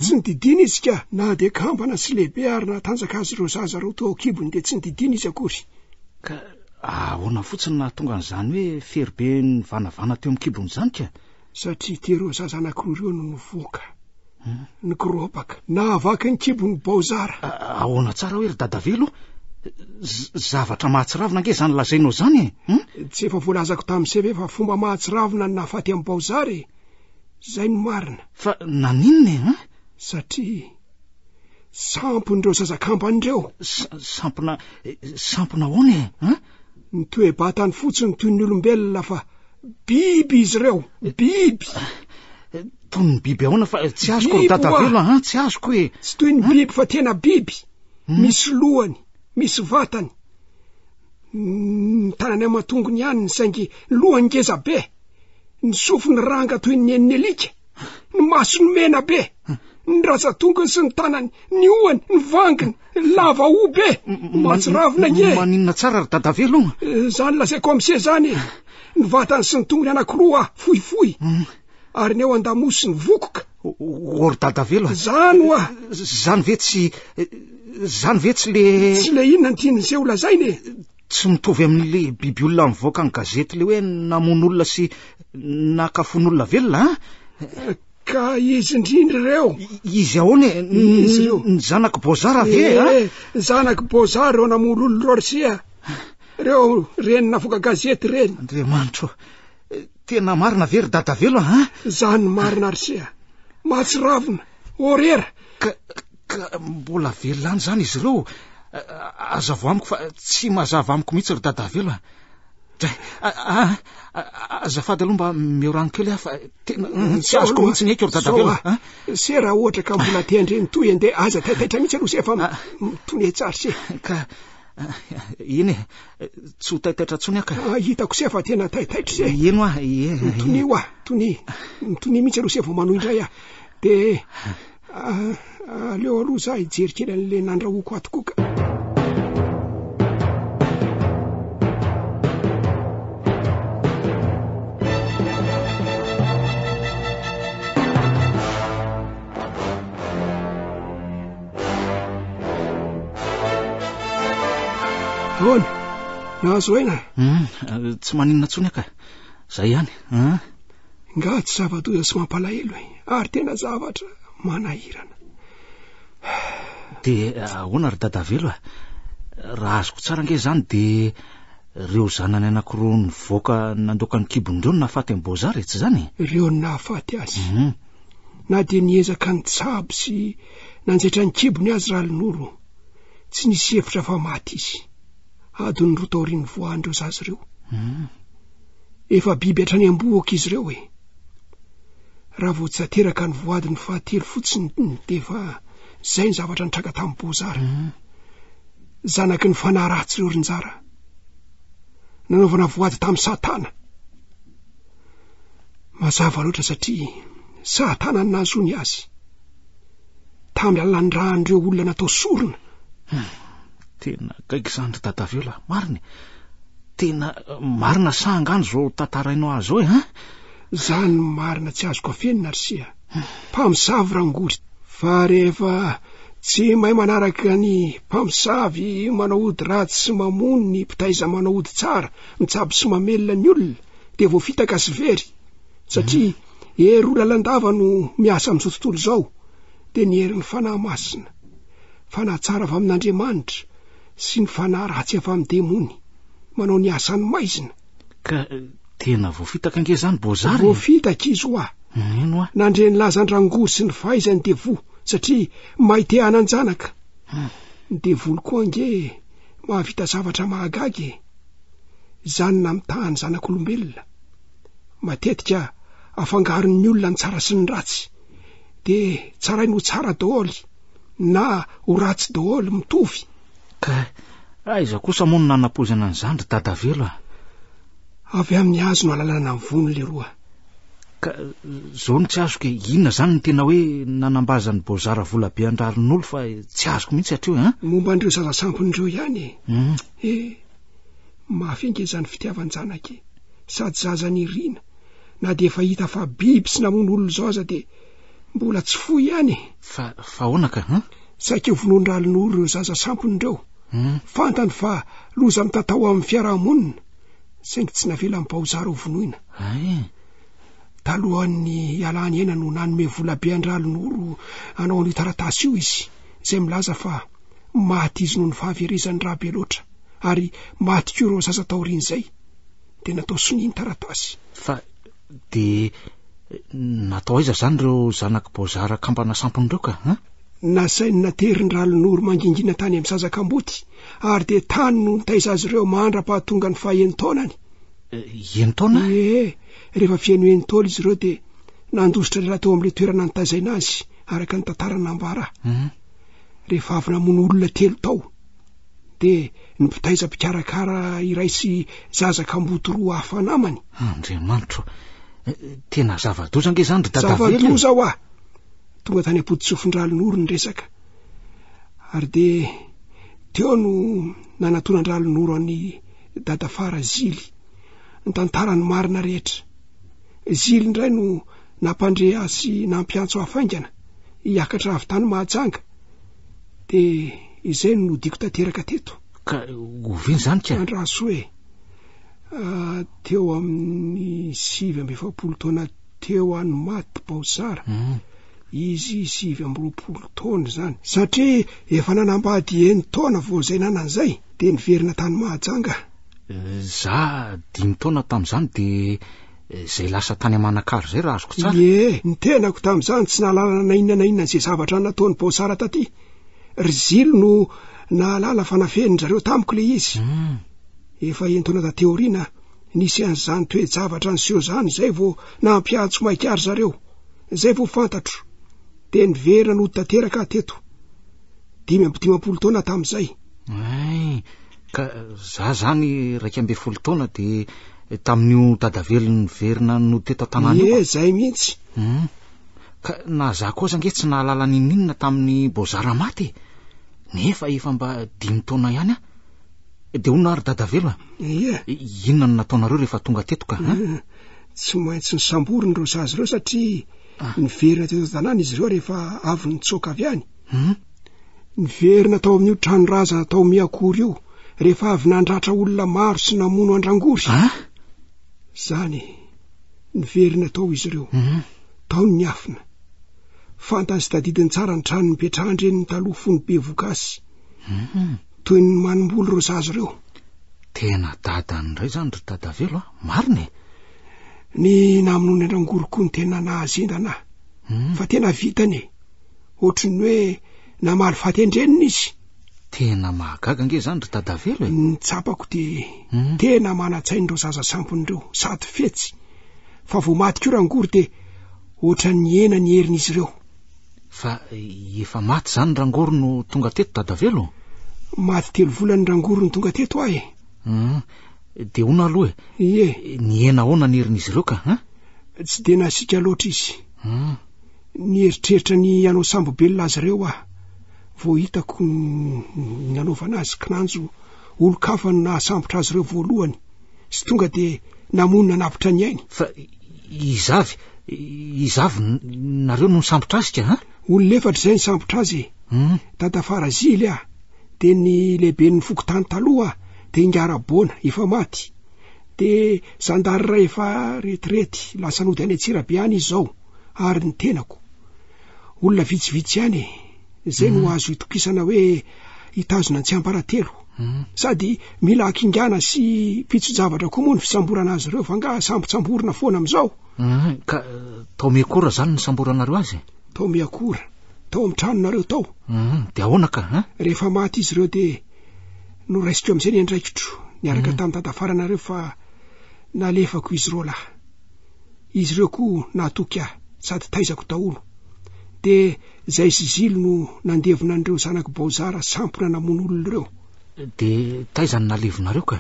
Tsy nodidiana izy ka. Na dia kambana sy lehibe ary nahatanjaka azy ireo zaza ireo teo an-kibony dia tsy nodidiana izy akory. Ka ahoana fotsiny nahatonga an'izany hoe fery be nivanavana teo amin'ny kibony izany ka? Satria ity ireo zaza anankiroa ireo no nivoaka, nikoropaka, nahavaky ny kibon'i Baozara. Ahoana tsara hoe ry Dadavelo? Zavatra mahatsiravina ange izany lazainao izany e! Tsy efa voalazako tamin'i Seve fa fomba mahatsiravina ny nahafaty an'i Baozara e! Izay no marina. Fa naninona e? Hein? Satria sampon'ireo zaza kambana ireo. Sampona, sampona ahoana e? Hein? Ny toe-batany fotsiny toy ny olombelona fa biby izy ireo, biby. Toy ny biby ahoana fa tsy azoko ry Dadavelo a, tsy azoko e. Tsy toy ny biby fa tena biby. Misy lohany, misy vatany. Ny tanany aman-tongony ihany saingy lohany ngeza be. Ny sofiny ranga toy ny nen'ny alika, ny masony mena be, ny ratsan-tongony sy ny tanany, ny ohany, ny vanginy, lava hoho be, mahatsiravina ange. Maninona tsara ry Dadavelo? Izany lazaiko amin'se izany e. Ny vatany sy ny tongony anankiroa fohifohy, ary ny eo an-damosiny vokoka. O ry Dadavelo a! Izany hoa! Izany ve tsy, izany ve tsy le. Tsy le inona no tian'se ho lazaina e? Tsy mitovy amin'ilay biby olona mivoaka ny gazety ilay hoe namono olona sy naka fon'olona velona an? Ka izy indrindra ireo. Izy ahoana e? Izy ireo. Ny zanak'i Bozara ve a? Ee, ny zanak'i Bozara ireo namono olona ireo ry sia. Ireo reny navoaka gazety ireny. Andriamanitro, tena marina ve ry Dadavelo a? Izany marina ry sia. Mahatsiravina, horera. Ka, Ka mbola velona any izany izy ireo? Hazavao amiko fa tsy mazava amiko mihitsy ry Dadavelo a. Dray, azafady aloha mba meo rano kely aho fa tena tsy azoko mihitsy ny aiko ry Dadavelo a. Se raha ohatra ka mbola te handre ny tohiny dia aza taitaitra mihitsy aloha se fa mitonia tsara se. Ka eny e, tsy ho taitaitra intsony aho ka. Ah, hitako se fa tena taitaitra se. Eny hoa, ie. Mitonia hoa, tonia. Mitonia mihitsy aloha se vao manohy indray aho. Dia aleo aloha za hijery kely an'ilay nandrahoako ato koa ka. Ahoana? Nahazo aina? Hmm, tsy maninona intsony aho ka. Zay ihany. Hein? Nga tsy zava-doza sy mampalahelo e, ary tena zavatra manahirana. Dia ahoana ry Dadavelo a? Raha azoko tsara ange izany dia ireo zanany anankiroa nivoaka nandoaka ny kibony ireo no nahafaty an'i Bozara e, tsy izany e? Ireo no nahafaty azy. Na dia niezaka nitsabo sy nanjaitra ny kibony azy Ralinoro, tsy nisy hevitra fa maty izy. Adiny roa taorian'ny nivoahan'ireo zaza ireo. Efa biby hatrany am-bohoka izy ireo e. Raha vao tsy tanteraka ny voadiny fahatelo fotsiny dia efa izay ny zavatra nitranga tamin'i Bozara. Zanaky ny fanahy ratsy ireo ry Njara. Nanaovana voady tamin'i Satana. Mazava loatra satria Satana no nahazoany azy. Tamin'ny alalan'ny ràn'ireo olona natao sorona. Tena gaigy izany ry Dadavelo a! Marina e! Tena marina sa angano izao tantarainao azy izao e, an? Izany marina tsy azoko afenina ry sia. Mpamosavy rangory. Fa rehefa tsy mahay manaraka ny mpamosavy manao ody ratsy sy mamono ny mpitaiza manao ody tsara, mitsabo sy mamelona ny olona, dia voafitaka sy very. Satria hery roa lalandava no miasa amin'izao tontolo izao, dia ny herin'ny Fanahy Masina. Fanahy tsara avy amin'Andriamanitra sy ny fanahy ratsy avy amin'ny demony manao ny asan'ny maizina. Ka tena voafitaka ange izany Bozara e! Voafitaka izy hoa! Eny hoa! Nandre ny lazan-drangory sy ny fahaizany dia voa satria mahay te hanan-janaka. Ny devoly koa ange mahavita zavatra mahagaga e! Izany namitaha ny zanak'olombelona. Matetika afangaron'ny olona ny tsara sy ny ratsy dia tsarainy ho tsara daholo. na ho ratsy daholo mitovy. Ka aiza kosa moa no nanapoizana an'izany ry Dadavelo a? Avy amin'ny hazo no alalana ny vono leroa. Ka zao no tsy azoko e, inona izany no tena hoe nanambazan'i Bozara vola be an-dRarinolo fa tsy azoko mihitsy hatreo an? Momba an'ireo zaza sampiny ireo ihany e. Eh, mafy ange izany fitiavan-janaka e. Sady zaza nirina, na dia efa hita fa biby sy namono olona izao aza dia Mbola tsy fohy ihany e. Fa, fa ahoana ka, an? Saika ho vonoin-dRalinoro ireo zaza sampiny ireo. Fantany fa loza mitatao amin'ny fiaraha-monina, saingy tsy navelan'i Baozara ho vonoina. Hay. Talohan'ny hialany aina no nanome vola be an-dRalinoro hanao an'io taratasy io izy, izay milaza fa maty izy noho ny fahaverezan'ny ra be loatra, ary maty koa ireo zaza taorian'izay. Dia natao sonia ny taratasy. Fa Dia natao aiza izany ireo zanak'i Bozara kambana sampiny ireo ka, an? Nasainy naterin-dRalinoro mangingina tany amin'ny zaza kamboty, ary dia tany no nitaiza azy ireo mandra-pahatonga ny fahenin-taonany. Enin-taona? Ie, rehefa feno enin-taona izy ireo dia nandositra niala teo amin'ilay toerana nitaizaina azy, araka ny tantara nambara. Rehefa avy namono olona telo tao. dia ny mpitaiza mpikarakara iray sy zaza kamboty roa hafa namany. Andriamanitro, tena zava-doza ange izany ry Dadavelo e. Zava-doza hoa! Tonga tany am-potosofin-dRalinoro ny resaka. Ary dia teo no nanatonan-dRalinoro an'i Dadafara Zily, nitantara ny marina rehetra. Zily indray no nampandre azy sy nampiantso ahy faingana hiakatra avy tany Mahajanga. Dia izay no nodiako tanteraka teto. Ka oviana izany ka? Andraso e! Teo amin'ny 49 taona teo aho no maty Baosara. Izy 29 taona izany. Satria efa nanambady enin-taona vao izay nanana izay, dia niverina tany Mahajanga. Za dimy taona tamin'izany dia izay lasa tany Manakara izay raha azoko tsara. Ie, ny tenako tamin'izany tsy nahalala na inona na inona izay zavatra nataon'i Baosara taty. Ry Zily no nahalala fa nafenin-dry zareo tamiko ilay izy. Efa enin-taona taty aoriana. Nisy an'izany toe-javatra niseho izany izay vao nampiantso maika ahy ry zareo. Izay vao fantatro. Dia niverina nody tanteraka aho teto. 55 taona tamin'izay. Hay, ka za zany 11 taona dia tamin'io dadavelo niverina nody teto an-tanàna io. Ie, izay mihitsy. Ka na za koa aza ange tsy nahalala n'inon'inona tamin'ny Bozara maty e. Nefa efa mba dimy taona ihany aho. Dia hono ary Dadavelo a? Ie. Inona no nataonareo rehefa tonga teto ka? Eh, tsy maintsy nisamborina ireo zaza ireo satria ah. niverina teto an-tanàna izy ireo rehefa avy nitsoaka avy any. Hmm? Niverina tao amin'io trano razana tao Miakory io rehefa avy nandratra olona maro sy namono an-dRangory. Ah? Zany, niverina tao izy ireo. Hmm. Tao ny niafina. Fantany sy tadidiny tsara ny trano nipetrahan-dreniny taloha fony bevoka azy. Hmm. Toy ny manimbolo ireo zaza ireo. Tena dadany indray izany ry Dadavelo a! Marina e! Ny namonoany an-dRangory koa no tena nahazendana ahy. Hmm. Fa tena vitany e! Ohatry ny hoe namaly faty an-dreniny izy. Tena mahagaga ange izany ry Dadavelo e! Ny tsapako dia hmm. tena manan-tsaina ireo zaza sampiny ireo, sady fetsy. Fa vao maty koa Rangory dia ohatran'ny nihena ny herin'izy ireo. Fa efa maty izany Rangory no tonga teto Dadavelo? Maty telo volana Rangory no tonga teto aho e. Hum, dia hono aloha e. Ie. Nihena ahoana ny herin'izy ireo ka, hein? Tsy dia nasiaka loatra izy. Hum. Nieritreritra ny hanao sambo-belona azy ireo aho. Vao hitako ny nanaovana azy, kinanjo olon-kafa no nahasambotra azy ireo voalohany sy tonga dia namono nanapitra ny ainy. Fa Iza avy, iza avy nareo no nisambotra azy ka an? Olona efatra izay nisambotra azy e. Hmm. Dada Farazily ah, dia ny lehiben'ny fokontany taloha ah, dia Ingahy Raboana efa maty. Dia zandary iray efa retirety, lasa nody any Antsirabe any izy izao, ary ny tenako. Olona vitsivitsy ihany e. Izay no azo itokisana hoe hitazona ny tsiambaratelo. Sady mila hakingana sy pitso-javatra koa moa ny fisamborana azy ireo fa angaha sambotsamborina foana amin'izao? Ka tao Miakora izany nisamboranareo azy? Tao Miakora, tao amin'ny tranonareo tao. Dia ahoana ka? Hein? Rehefa maty izy ireo dia noraisiko amin'izay ny andraikitro niaraka tamin'ny dadafaranareo fa nalefako izy roalahy. Izy ireo koa nahatoky ahy sady taizako daholo. Dia Izay sy Zily no nandevona an'ireo zanak'i Baozara sampona namono olona ireo. Dia taiza no nalevonareo ka?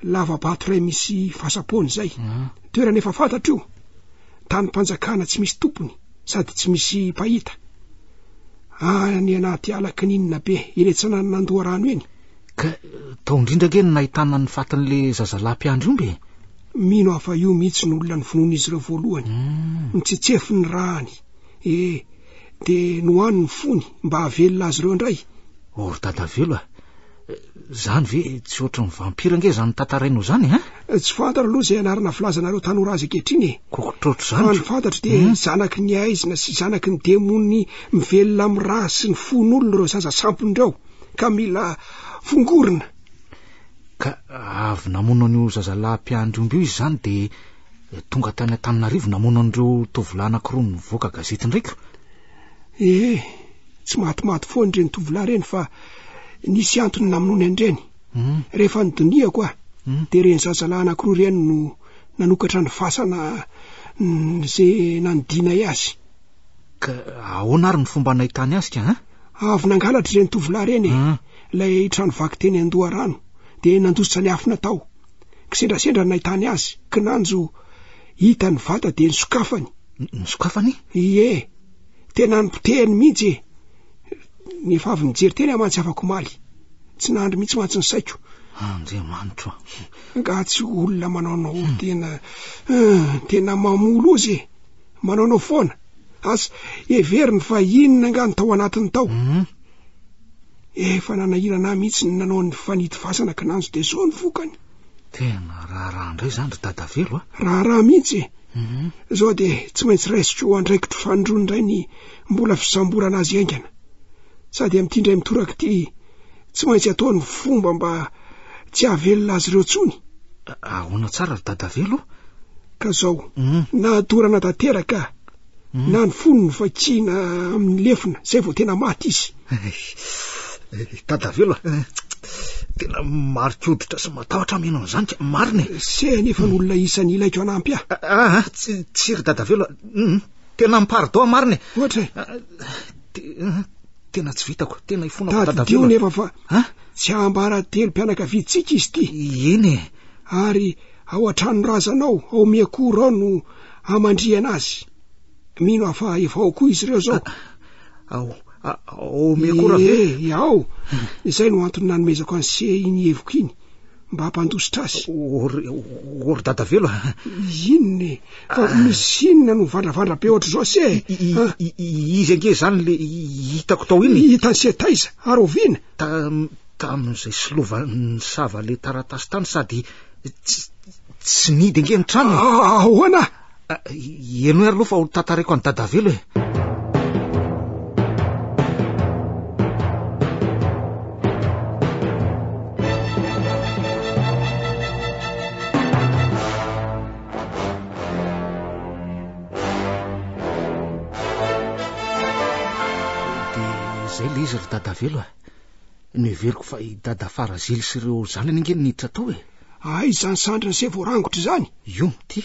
Lava-bato iray misy fasam-poana izay. Toerana efa fantatro io. Tanim-panjakana tsy misy tompony sady tsy misy mpahita. Any anaty ala kininina be eny an-tsanan'Andoharano eny. Ka tao indrindra ange no nahitana ny fatin'ilay zazalahy mpiandry omby e! Mino aho fa io mihitsy no olona novonoin'izy ireo voalohany. Nitsetsefy ny rany. E! Dia nohaniny ny fony mba hahavelona azy ireo indray. O ry Dadavelo a! Zany ve tsy ohatry ny vampira ange izany tantarainao izany a? Tsy fantaro aloha izay anarana filazanareo tanora azy ankehitriny e! Kokotrotro izany. Fa ny fantatro dia hmm? zanaky ny aizina sy zanaky ny demony mivelona amin'ny ra sy ny fon'olona ireo zaza sampiny ireo ka mila fongorina. Ka avy namono an'io zazalahy mpiandry omby io izy izany dia Tonga tany Antananarivo namono an'ireo tovolahy anankiroa nivoaka gazety indray ko. Ee, tsy matimaty foana ireny tovolahy ireny fa nisy antony namonoany an'ireny. Hmm. Rehefa nodinihako aho, Hmm. dia ireny zazalahy anankiroa ireny no nanokatra ny fasana izay nanidinay azy. Ka ahoana ary ny fomba nahitany azy ka, hein? Avy nangalatra ireny tovolahy ireny e. Hmm. Ilay trano vaky teny Andoharano, dia nandositra niafina tao. Kisendrasendra no nahitany azy, kinanjo hita ny vata dia nisokafany. Nisokafany? Ie, tena nipotehiny mihitsy e. Ny efa avy nijery teny aho mantsy afak'omaly. Tsy nandry mihitsy mantsy ny saiko. Andriamanitro a. Angaha tsy olona manaonao hmm. tena eh, tena mamolo ozy e. Manaonao foana. Asa heveriny fa inona angaha ny tao anatiny tao. Hmm. Efa nanahirana ahy mihitsy ny nanao ny fanidy fasana kinanjo dia izao ny vokany. Tena raharaha indray izany ry Dadavelo a! Raharaha mihitsy e! Mhm. Izao dia tsy maintsy raisiko ho andraikitro fanindroany indray ny mbola fisamborana azy haingana. Sady amin'ity indray mitoraka ity tsy maintsy atao ny fomba mba tsy hahavelona azy ireo intsony. Ahoana tsara ry Dadavelo? Ka izao, Mhm. na dorana tanteraka Hmm. Na ny fony no vakiana amin'ny lefona, zay vao tena maty izy. Dadavelo a! Tena marikoditra sy matahotra aho mihaino an'izany ka, marina e. Se anefa no olona isan'ny ilaiko hanampy ahy. Ah, ah, tsy, tsy ry Dadavelo a. Hum, tena mi-pardon marina e. Ohatra e. Ah, te- tena tsy vitako, tena ifonako Tadidio Dadavelo. nefa fa Ah? tsy ambaratelo-mpianakaviantsika izy ity. Eny e. Ary ao an-tranon-razanao, ao Miakoro ao no hamandrihana azy. Mino aho fa efa ao koa izy ireo izao. Ao, ao Miakoro ve? Ee, ao. Izay no antony nanomezako an'i Se iny heviko iny, mba hampandositra azy. Ory, ory Dadavelo a. Inona e? Fa misy inona no vandravandra be ohatr'izao Se e? Izy ange izany le hitako tao iny. Hitan'i Se taiza? Ary oviana? Tamin'izay silova nisava le taratasy tany sady tsy nihidy ange ny trano e. Ahoana? Henoy ary aloha fa ho tantaraiko an'i Dadavelo e. Dia izay ilay izy ry Dadavelo a. Noheveriko fa i Dada Farazily sy ireo zanany ange no niditra tao e. Aiza izany sandrin'i se voarangotra izany? Io, ty.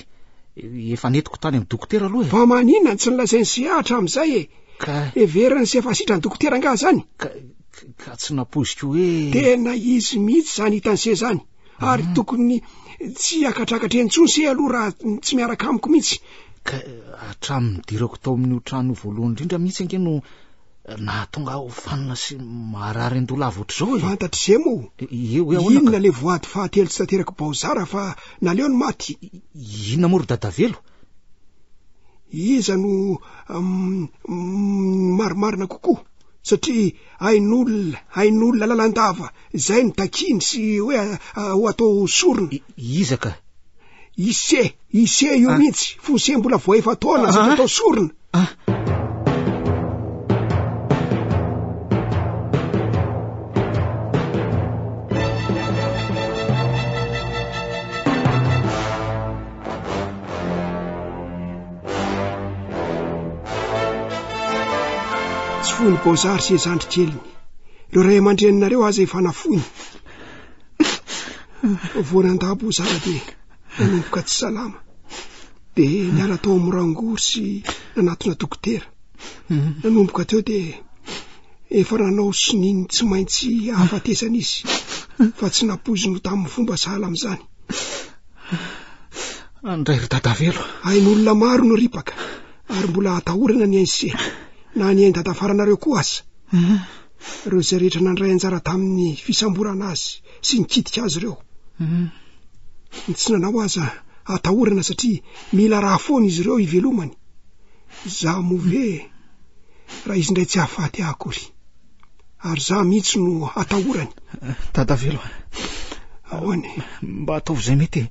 Efa nentiko tany amin'ny dokotera aloha e. Fa maninona no tsy nolazain'i se ahy hatramin'izay e? Ka. Heverin'i se fa sitran'ny dokotera angaha izany? Ka, ka tsy nampoiziko hoe. Tena izy mihitsy izany hitan'i se izany. Ary tokony tsy hiakatrakatra eny intsony se aloha raha tsy miaraka amiko mihitsy. Ka hatramin'ny nidirako tao amin'io trano io voalohany indrindra mihitsy ange no Nahatonga ahy ho fanina sy marary an-doha lava ohatr'izao e. Fantatr'i Ze moa. Ie, hoe ahoana ka? Inona ilay voady fahatelo tsy tanterak'i Baozara fa naleo ny maty? Inona moa ry Dadavelo? Iza no marimarina kokoa? Satria ain'olona, ain'olona lalandava izay no takiany sy hoe ho atao sorona. Iza ka? Ise, ise io mihitsy, fony se mbola vao efa-taona saika atao sorona. Ah. Tsy foin'i Bozary sy zandry keliny. Ireo ray aman-dreninareo aza efa nafoiny. Vao nandà Bozara dia nanomboka tsy salama. Dia niala tao amin'ny rangory sy nanatona dokotera. Nanomboka teo dia efa nanao sonia ny tsy maintsy hahafatesana izy fa tsy nampoiziny ho tamin'ny fomba sahala amin'izany. Andray ry Dadavelo. Ain'olona maro no ripaka ary mbola atahorana ny ain'i na ny ain-dadafaranareo koa aza. Ireo izay rehetra nandray anjara tamin'ny fisamborana azy sy nikitika azy ireo. Ny tsy nanao aza atahorana satria mila raha foana izy ireo hivelomany. Izaho moa ve raha izy indray tsy hahafaty ahy akory. Ary izaho mihitsy no atahorany. Dadavelo, ahoana e? Mba ataovy izay mety e.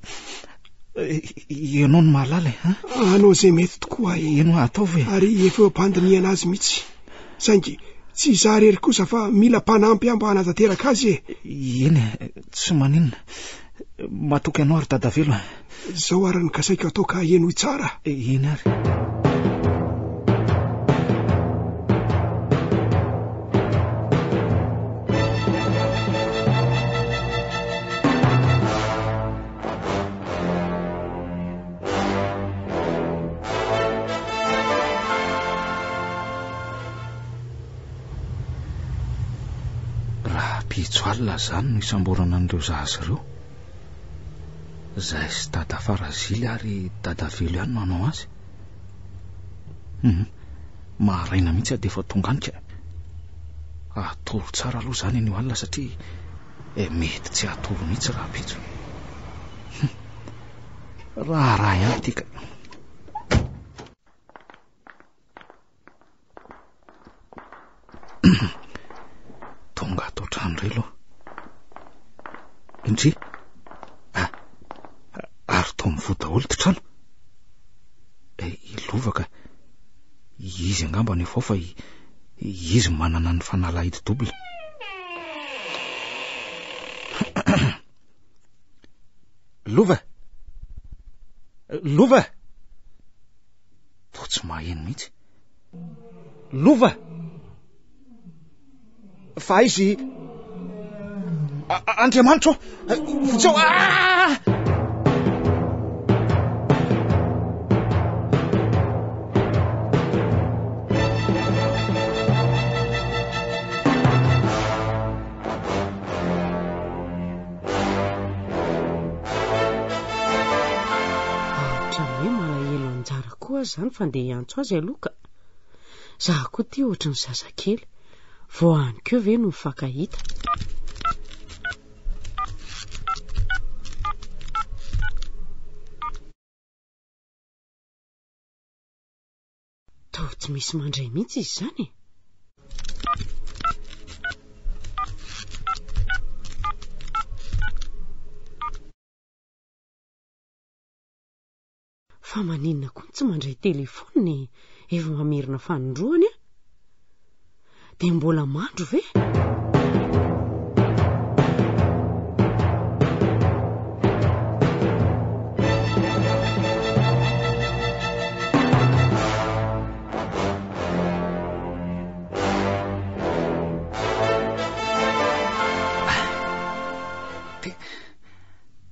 Ianao no mahalala e. Hanao izay mety tokoa aho e. Eny hoa, ataovy e. Ary efa eo am-pandinihana azy mihitsy. Saingy tsy izaho irery kosa fa mila mpanampy ahy mba hanatanteraka azy e. Eny e, tsy maninona. Matoky anao ry Dadavelo a. Izao ary no kasaiko atao ka henoy tsara. Eny ary. Rahampitso alina izany no hisamborana an'ireo zaza ireo. Izahay sy Dada Farazily ary Dadavelo ihany no hanao azy. Hum, maraina mihitsy aho dia efa tonga any ka. Hatory tsara aloha izany anio alina satria eh, mety tsy hatory mihitsy rahampitso. Hum, raharaha ihany ity ka. Tonga ato an-trano indray aloha. Ndry! Ah, ary toa mivoha daholo ity trano. Eh, i Lova ka. Izy angamba no efa ao fa izy manana ny fanalahidy double. Lova! Lova! Toa tsy maheno mihitsy. Lova! Fa aiza i... Andriamanitra ô! Vonjeo! Ah! Ohatran'ny hoe malahelo anjara koa aza izany fa ndeha hiantso azy aloha ka. Za koa ty ohatry ny zazakely. Vao any koa ve no mifankahita? Toa tsy misy mandray mihitsy izy izany e. Fa maninona koa no tsy mandray telefaonina e? Efa mamerina fanindroany aho. Dia mbola mandro ve?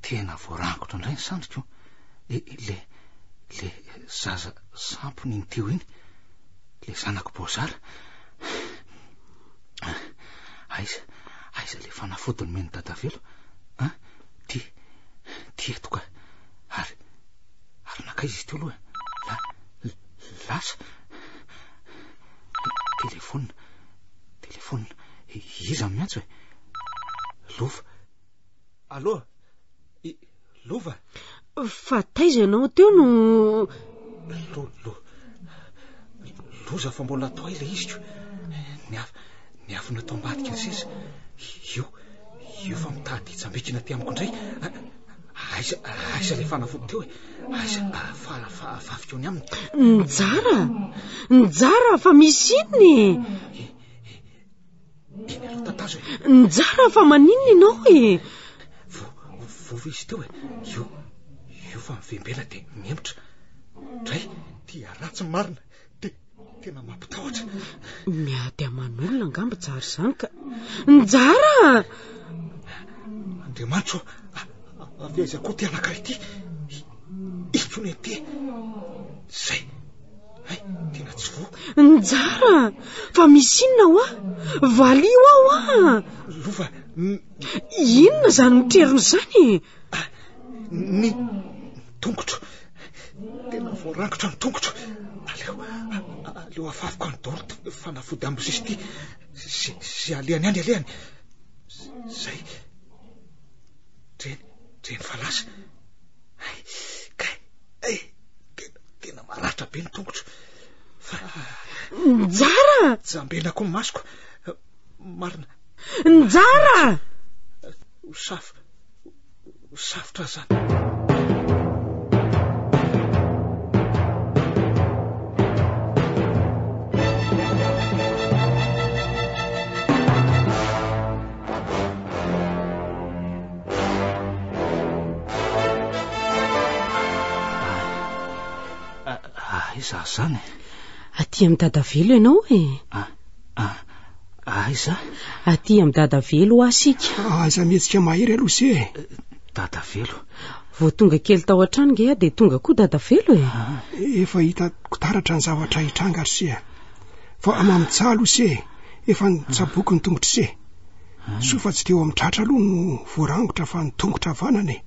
Tena voarangotra indray ny sandriko. E, le, le zaza sampona iny teo iny. Le zanako Bozara. Aiza, aiza le fanafody nomen'i Dadavelo? An? Ty, ty eto ka. Ary, ary nankaiza izy teo aloha? La, lasa. Telefonina, telefonina. Iza no miantso e? Lova. Allô? I Lova? Fa taiza ianao teo no... Lo, lo, loza fa mbola atao ilay izy ko. Niaf, niafina tao ambadika ny seza. Io, io fa mitady hitsambikina aty amiko indray. Aiza, aiza ilay fanafody teo e? Aiza, fa, fa, afafiko ny aminy. Njara! Njara fa misy inona e? Eny aloha tatazo e. Njara fa maninona ianao e? Vo, vovo izy teo e. Io, io fa mivembena dia mihemotra. Dray, tia ratsy marina. Te, tena mampitahotra. Miady aman'olona angamba Njara izany ka. Njara! Andriamanitro, avy aiza koa ty anankiray ity? Itony ity. Zay. Hay, tena tsy voa. Njara, fa misy inona hoa? Valio aho hoa! Lova, Inona izany mitrerona izany e? Ah, ny tongotro. Tena voarangotra ny tongotro. Aleo, aleo afafiko any daholo ty fanafody ambosisy ity. Ze, ze alehany any alehany. Zay. Dreny, dreny fa lasa. Hay, kay, eh. Tena, tena maratra be ny tongotro. Fa... Njara! Jambena koa ny masoko. Marina. Njara! Ho saf... Ho safotra aho izany. Aiza izany e? Aty amin'i Dadavelo ianao e. Ah, ah, aiza? Aty amin'i Dadavelo hoa isika. Aza mihetsika mahery aloha se e. Dadavelo. Vao tonga kely tao an-trano nge aho dia tonga koa Dadavelo e. Ah. Efa hitako taratra ny zavatra hitranga ry se a. Fa mamitsaha aloha se e. Efa nitsaboky ny tongotr'i se. Soa fa tsy teo amin'ny tratra aloha no voarangotra fa ny tongotra havanana e.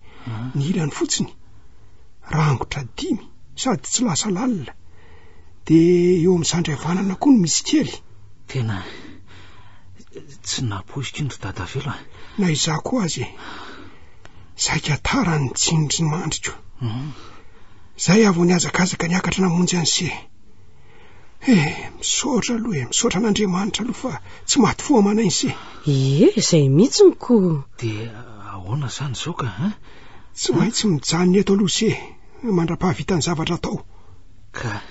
Ny ilany fotsiny. Rangotra dimy sady tsy lasa lalina. Dia eo amin'ny sandry havanana koa no misy kely. Tena tsy nampoiziko iny ry Dadavelo a. Na izaho koa aza e. Saika tara ny tsindry ny mandriko. Izay aho vao nihazakazaka niakatra namonjy an'i Se. Eh, misaotra aloha e, misaotra an'Andriamanitra aloha fa tsy maty fo aman'aina se. Ie, izay mihitsy no ko. Dia ahoana izany izao ka, hein? Tsy maintsy mijanona eto aloha se, mandra-pahavita ny zavatra atao. Ka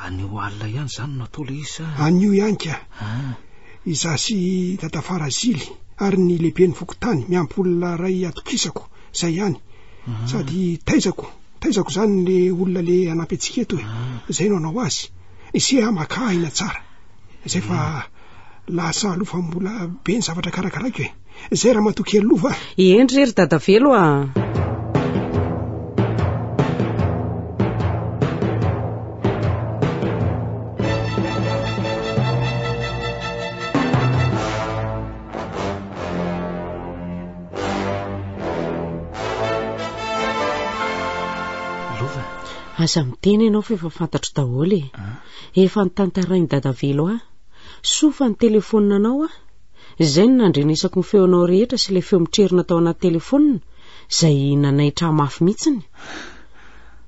anio alina ihany izany no atao ilay izy sa? Anio ihany ka. Ah. Izaho sy Dadafara Zily ary ny lehiben'ny fokontany miampy olona iray atokisako, izay ihany. Ah. Sady taizako. Taizako izany le olona le hanampy antsika eto e. Izay no hanao azy. Ise ah maka aina tsara. Izay fa hmm. Lasa aloha fa mbola be ny zavatra karakaraiko e. Izay ramatoa kely Lova a. Eny re ry Dadavelo a. Lova. Aza miteny ianao fa efa fantatro daholo e. Efa notantarain'i Dadavelo ahy. Soa fa nitelefaonina anao aho. Izay no nandrenesako ny feonao rehetra sy ilay feo mitrerona tao anaty telefaonina, izay nanaitra ahy mafy mihitsiny.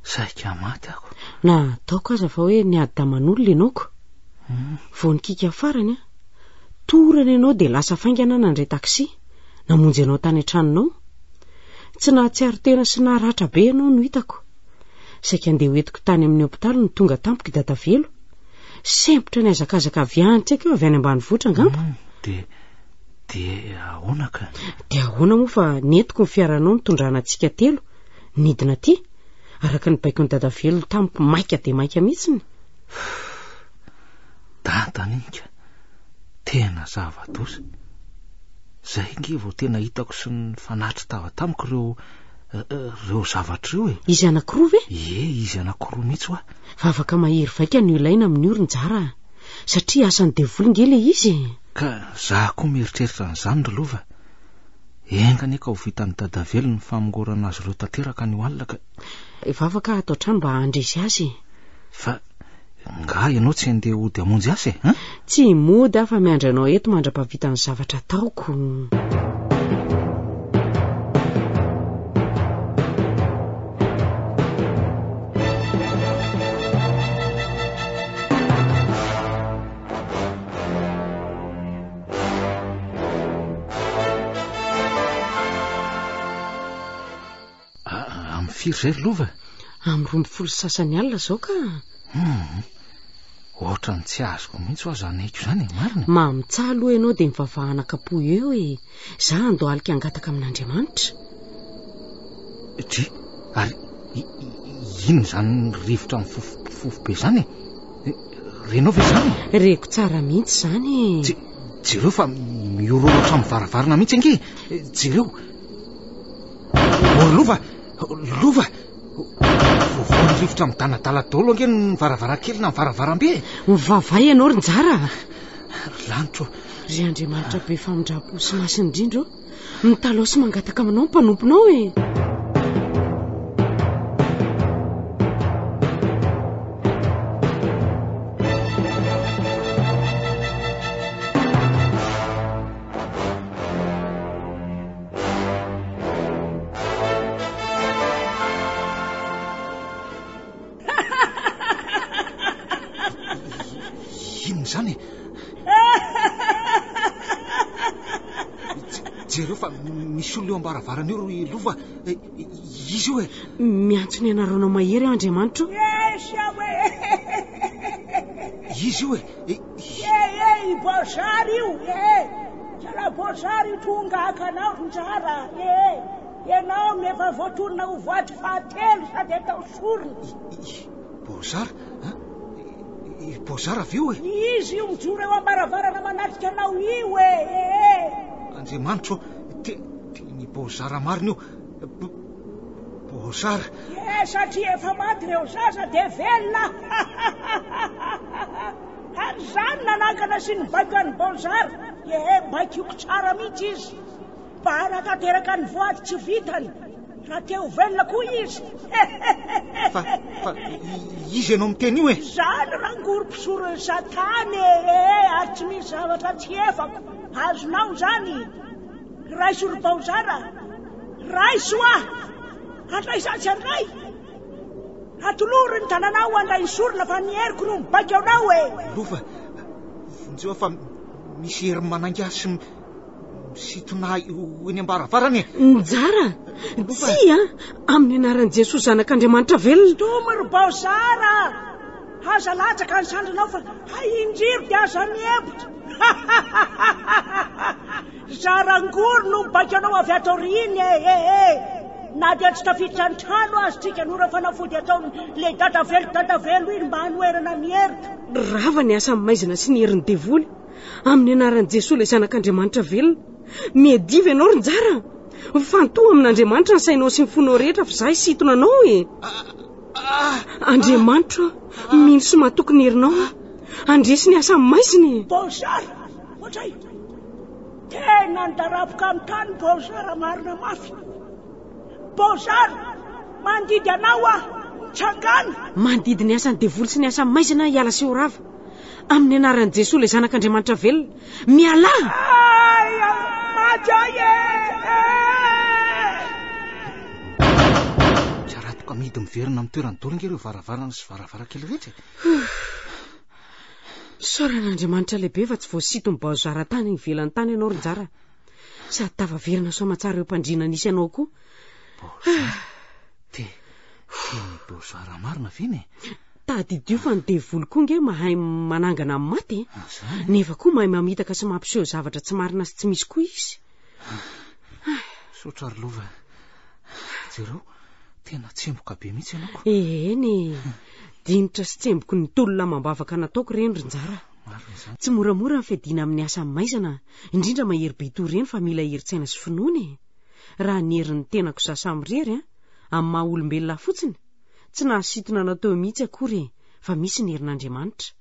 Saika maty aho. Na ataoko aza fa hoe niady taman'olona ianao ko. Vao nikiky farany aho. Torana ianao dia lasa faingana aho nandray taxi, namonjy anao tany an-tranonao. Tsy nahatsiaro tena sy naratra be ianao no hitako. Saika andeha ho entiko tany amin'ny hopitaly no tonga tampoka i Dadavelo. Sempotra nihazakazaka avy any tsy haiko eo avy any ambanivohitra angamba. Dia dia ahoana ka? Dia ahoana moa fa nentiko ny fiaranao nitondrana antsika telo nidina aty, araka ny baikon'i Dadavelo tamiko maika dia maika mihitsiny. Dadanika, tena zava-doza. Izay ange vao tena hitako sy nifanatri-tava tamiko ireo ireo zavatra ireo e. Izy anankiroa ve? Ie, izy anankiroa mihitsy hoa. Vavaka mahery vaika no ilaina amin'io ry Njara a! Satria asan'ny devoly nge ilay izy e! Ka za koa mieritreritra an'izany ry Lova. Enga anie ka ho vitan'i Dadavelo ny famongorana azy ireo tanteraka anio alina ka. Vavaka ato an-trano mba handresy azy e! Fa nga ianao tsy handeha hody hamonjy azy e? An? Tsy mody aho fa miandry anao eto mandra-pahavita ny zavatra ataoko. Amin'ny firy izay ry Lova? Amin'ny 12:30 alina izao ka. Hum. Ohatran'ny tsy azoko mihitsy hoa izany aiko izany e, marina? Mamitsaha aloha ianao dia mivavaha anakapo eo e. Za handohalika hangataka amin'Andriamanitra. Dry, ary inona izany rivotra mifofofofo be izany e? Renao ve izany? Reko tsara mihitsy izany e. Jereo fa mihorohoro hatramin'ny varavarana mihitsy ange e. Jereo. Oh, Lova! Lova! Voavoan'ny rivotra midanadala daholo ange ny varavarankely na ny varavarambe e. Mivavaha ianao ry Njara a! Ry lanitro. Ry Andriamanitra be famindram-po sy masina indrindra ô, mitalaho sy mangataka aminao ny mpanomponao e. Inona izany e? Jereo fa misy olona eo am-baravarana eo ry Lova. Izy io e. Miantso ny anaranao mahery aho Andriamanitro. Izy io e. E e, i Boasary io e! Zalahy Boasary io tonga haka anao ry Njara e! Ianao no efa voatonona ho voady fahatelo sady atao sorona. I Boasary? An? I Boasary avy eo e? Izy io mijoro eo am-baravarana manatrika anao io e! E! Andriamanitro ô, te, teny i Boasary marina io. Boasary. E, satria efa maty ireo zaza dia velona. Ary izaho no nanangana sy nibaiko an'i Baozara, ee, baikoko tsara mihitsy izy, mba hanatanteraka ny voady tsy vitany, raha te ho velona koa izy. Fa, fa iza ianao miteny io e? Izaho no rangory mpisoron'i Satana e, ee, ary tsy misy zavatra tsy efako. Azonao izany? Raiso ry Baozara, raiso aho, handray za tsy handray. Atolory ny tananao handray ny sorona fa ny heriko no mibaiko anao e! Lova, vonjeo aho fa misy hery manainga ahy sy misintona ahy ho eny am-baravarana e! Njara, tsia, amin'ny anaran'i Jesoa Zanak'Andriamanitra velona. Domy ry Baozara! Aza latsaka ny sandrinao fa hay indriro dia aza miembotra! Zarangory no mibaiko anao avy ato aoriana e e e! Na dia tsy tafiditra an-trano aza tsika nora fanafody ataon'ny le dadavelo dadavelo iny mba hanoherana ny heriko. Rava ny asan'ny maizina sy ny herin'ny devoly. Amin'ny anaran'i Jesoa ilay Zanak'Andriamanitra velona. Miadiva ianao ry Njara. Mifantoha amin'Andriamanitra ny sainao sy ny fonao rehetra fa izaho hisintona anao e. Andriamanitro a, mino sy matoky ny herinao aho. Handresy ny asan'ny maizina e. Baozara, ohatray. Tena nidaraboka amin'ny tany Baozara marina mafy. Baozara, mandidy anao aho, mitsangàna. Mandidy ny asan'ny devoly sy ny asan'ny maizina aho hiala sy ho rava. Amin'ny anaran'i Jesoa ilay Zanak'Andriamanitra velona. Mialà! Ay, maty ahy e! Tsy aratoka amidy miverina amin'ny toerany daholo ange ireo varavarana sy varavarankely rehetra e. Isaorana Andriamanitra lehibe fa tsy voasiton'ny baozara tany ivelany tany ianao ry Njara. Sady tafaverina soamatsara eo am-pandriana nisy anao koa. Baozara. Te, teny baozara marina ve iny e? Tadidio fa ny devoly koa nge mahay manangana ny maty e. Nefa koa mahay mamitaka sy mampiseho zavatra tsy marina sy tsy misy koa izy. Misaotra ry Lova. Jereo, tena tsemboka be mihitsy ianao ko. Eny e. Dinitra sy tsemboky ny tolona amam-bavaka nataoko ireny ry Njara. Marina izany. Tsy moramora ny fiadiana amin'ny asa maizana, indrindra mahery be toy ireny fa mila herin-tsaina sy finoana e. Raha ny herin'ny tenako izaho samirery an, amin'ny maha olombelona ahy fotsiny, Tsy nahasintona anao teo mihitsy akory e, fa misy ny herin'Andriamanitra.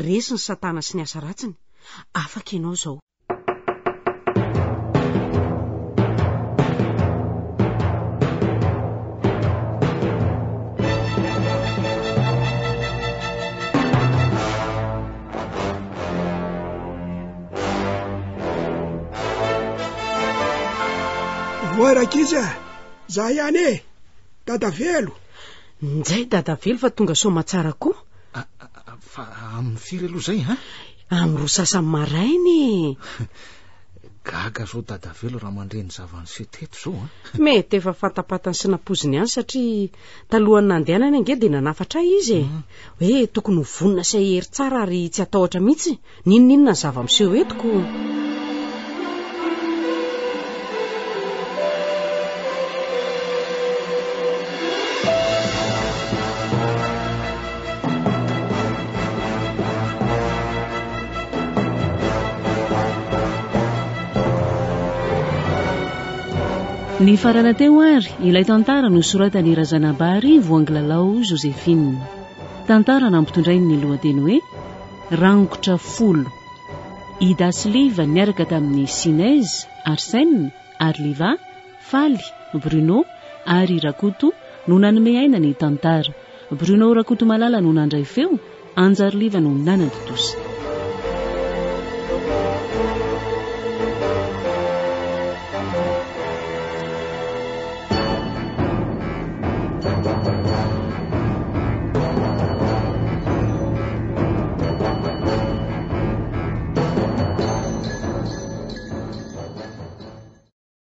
Resy ny satana sy ny asa ratsiny. Afaka ianao izao. Voay rankizy a! Za ihany e! Dadavelo! Njay Dadavelo fa tonga soamatsara koa. Ah, ah, ah, fa amin'ny firy aloha izay ha? Amin'ny roa sasany maraina e. Gaga zao Dadavelo raha mandre ny zava-niseho teto izao a. Mety efa fantapantany sy nampoiziny ihany satria talohan'ny nandehanany ange dia nanafatra ahy izy e. Hoe tokony ho vonona sy hahery tsara ary tsy hatahotra mihitsy n'inon'inona ny zava-miseho eto ko. Nifarana teo ary ilay tantara nosoratan'i Razanabary Voangilalao Joséphine. Tantara nampitondrainy ny lohateny hoe Rangotra folo. Ida sy Liva niaraka tamin'i Sinez, Arsène, ary Liva, Faly, Bruno ary Rakoto no nanome aina ny tantara. Bruno Rakotomalala no nandray feo, Anjary Liva no nanatontosa.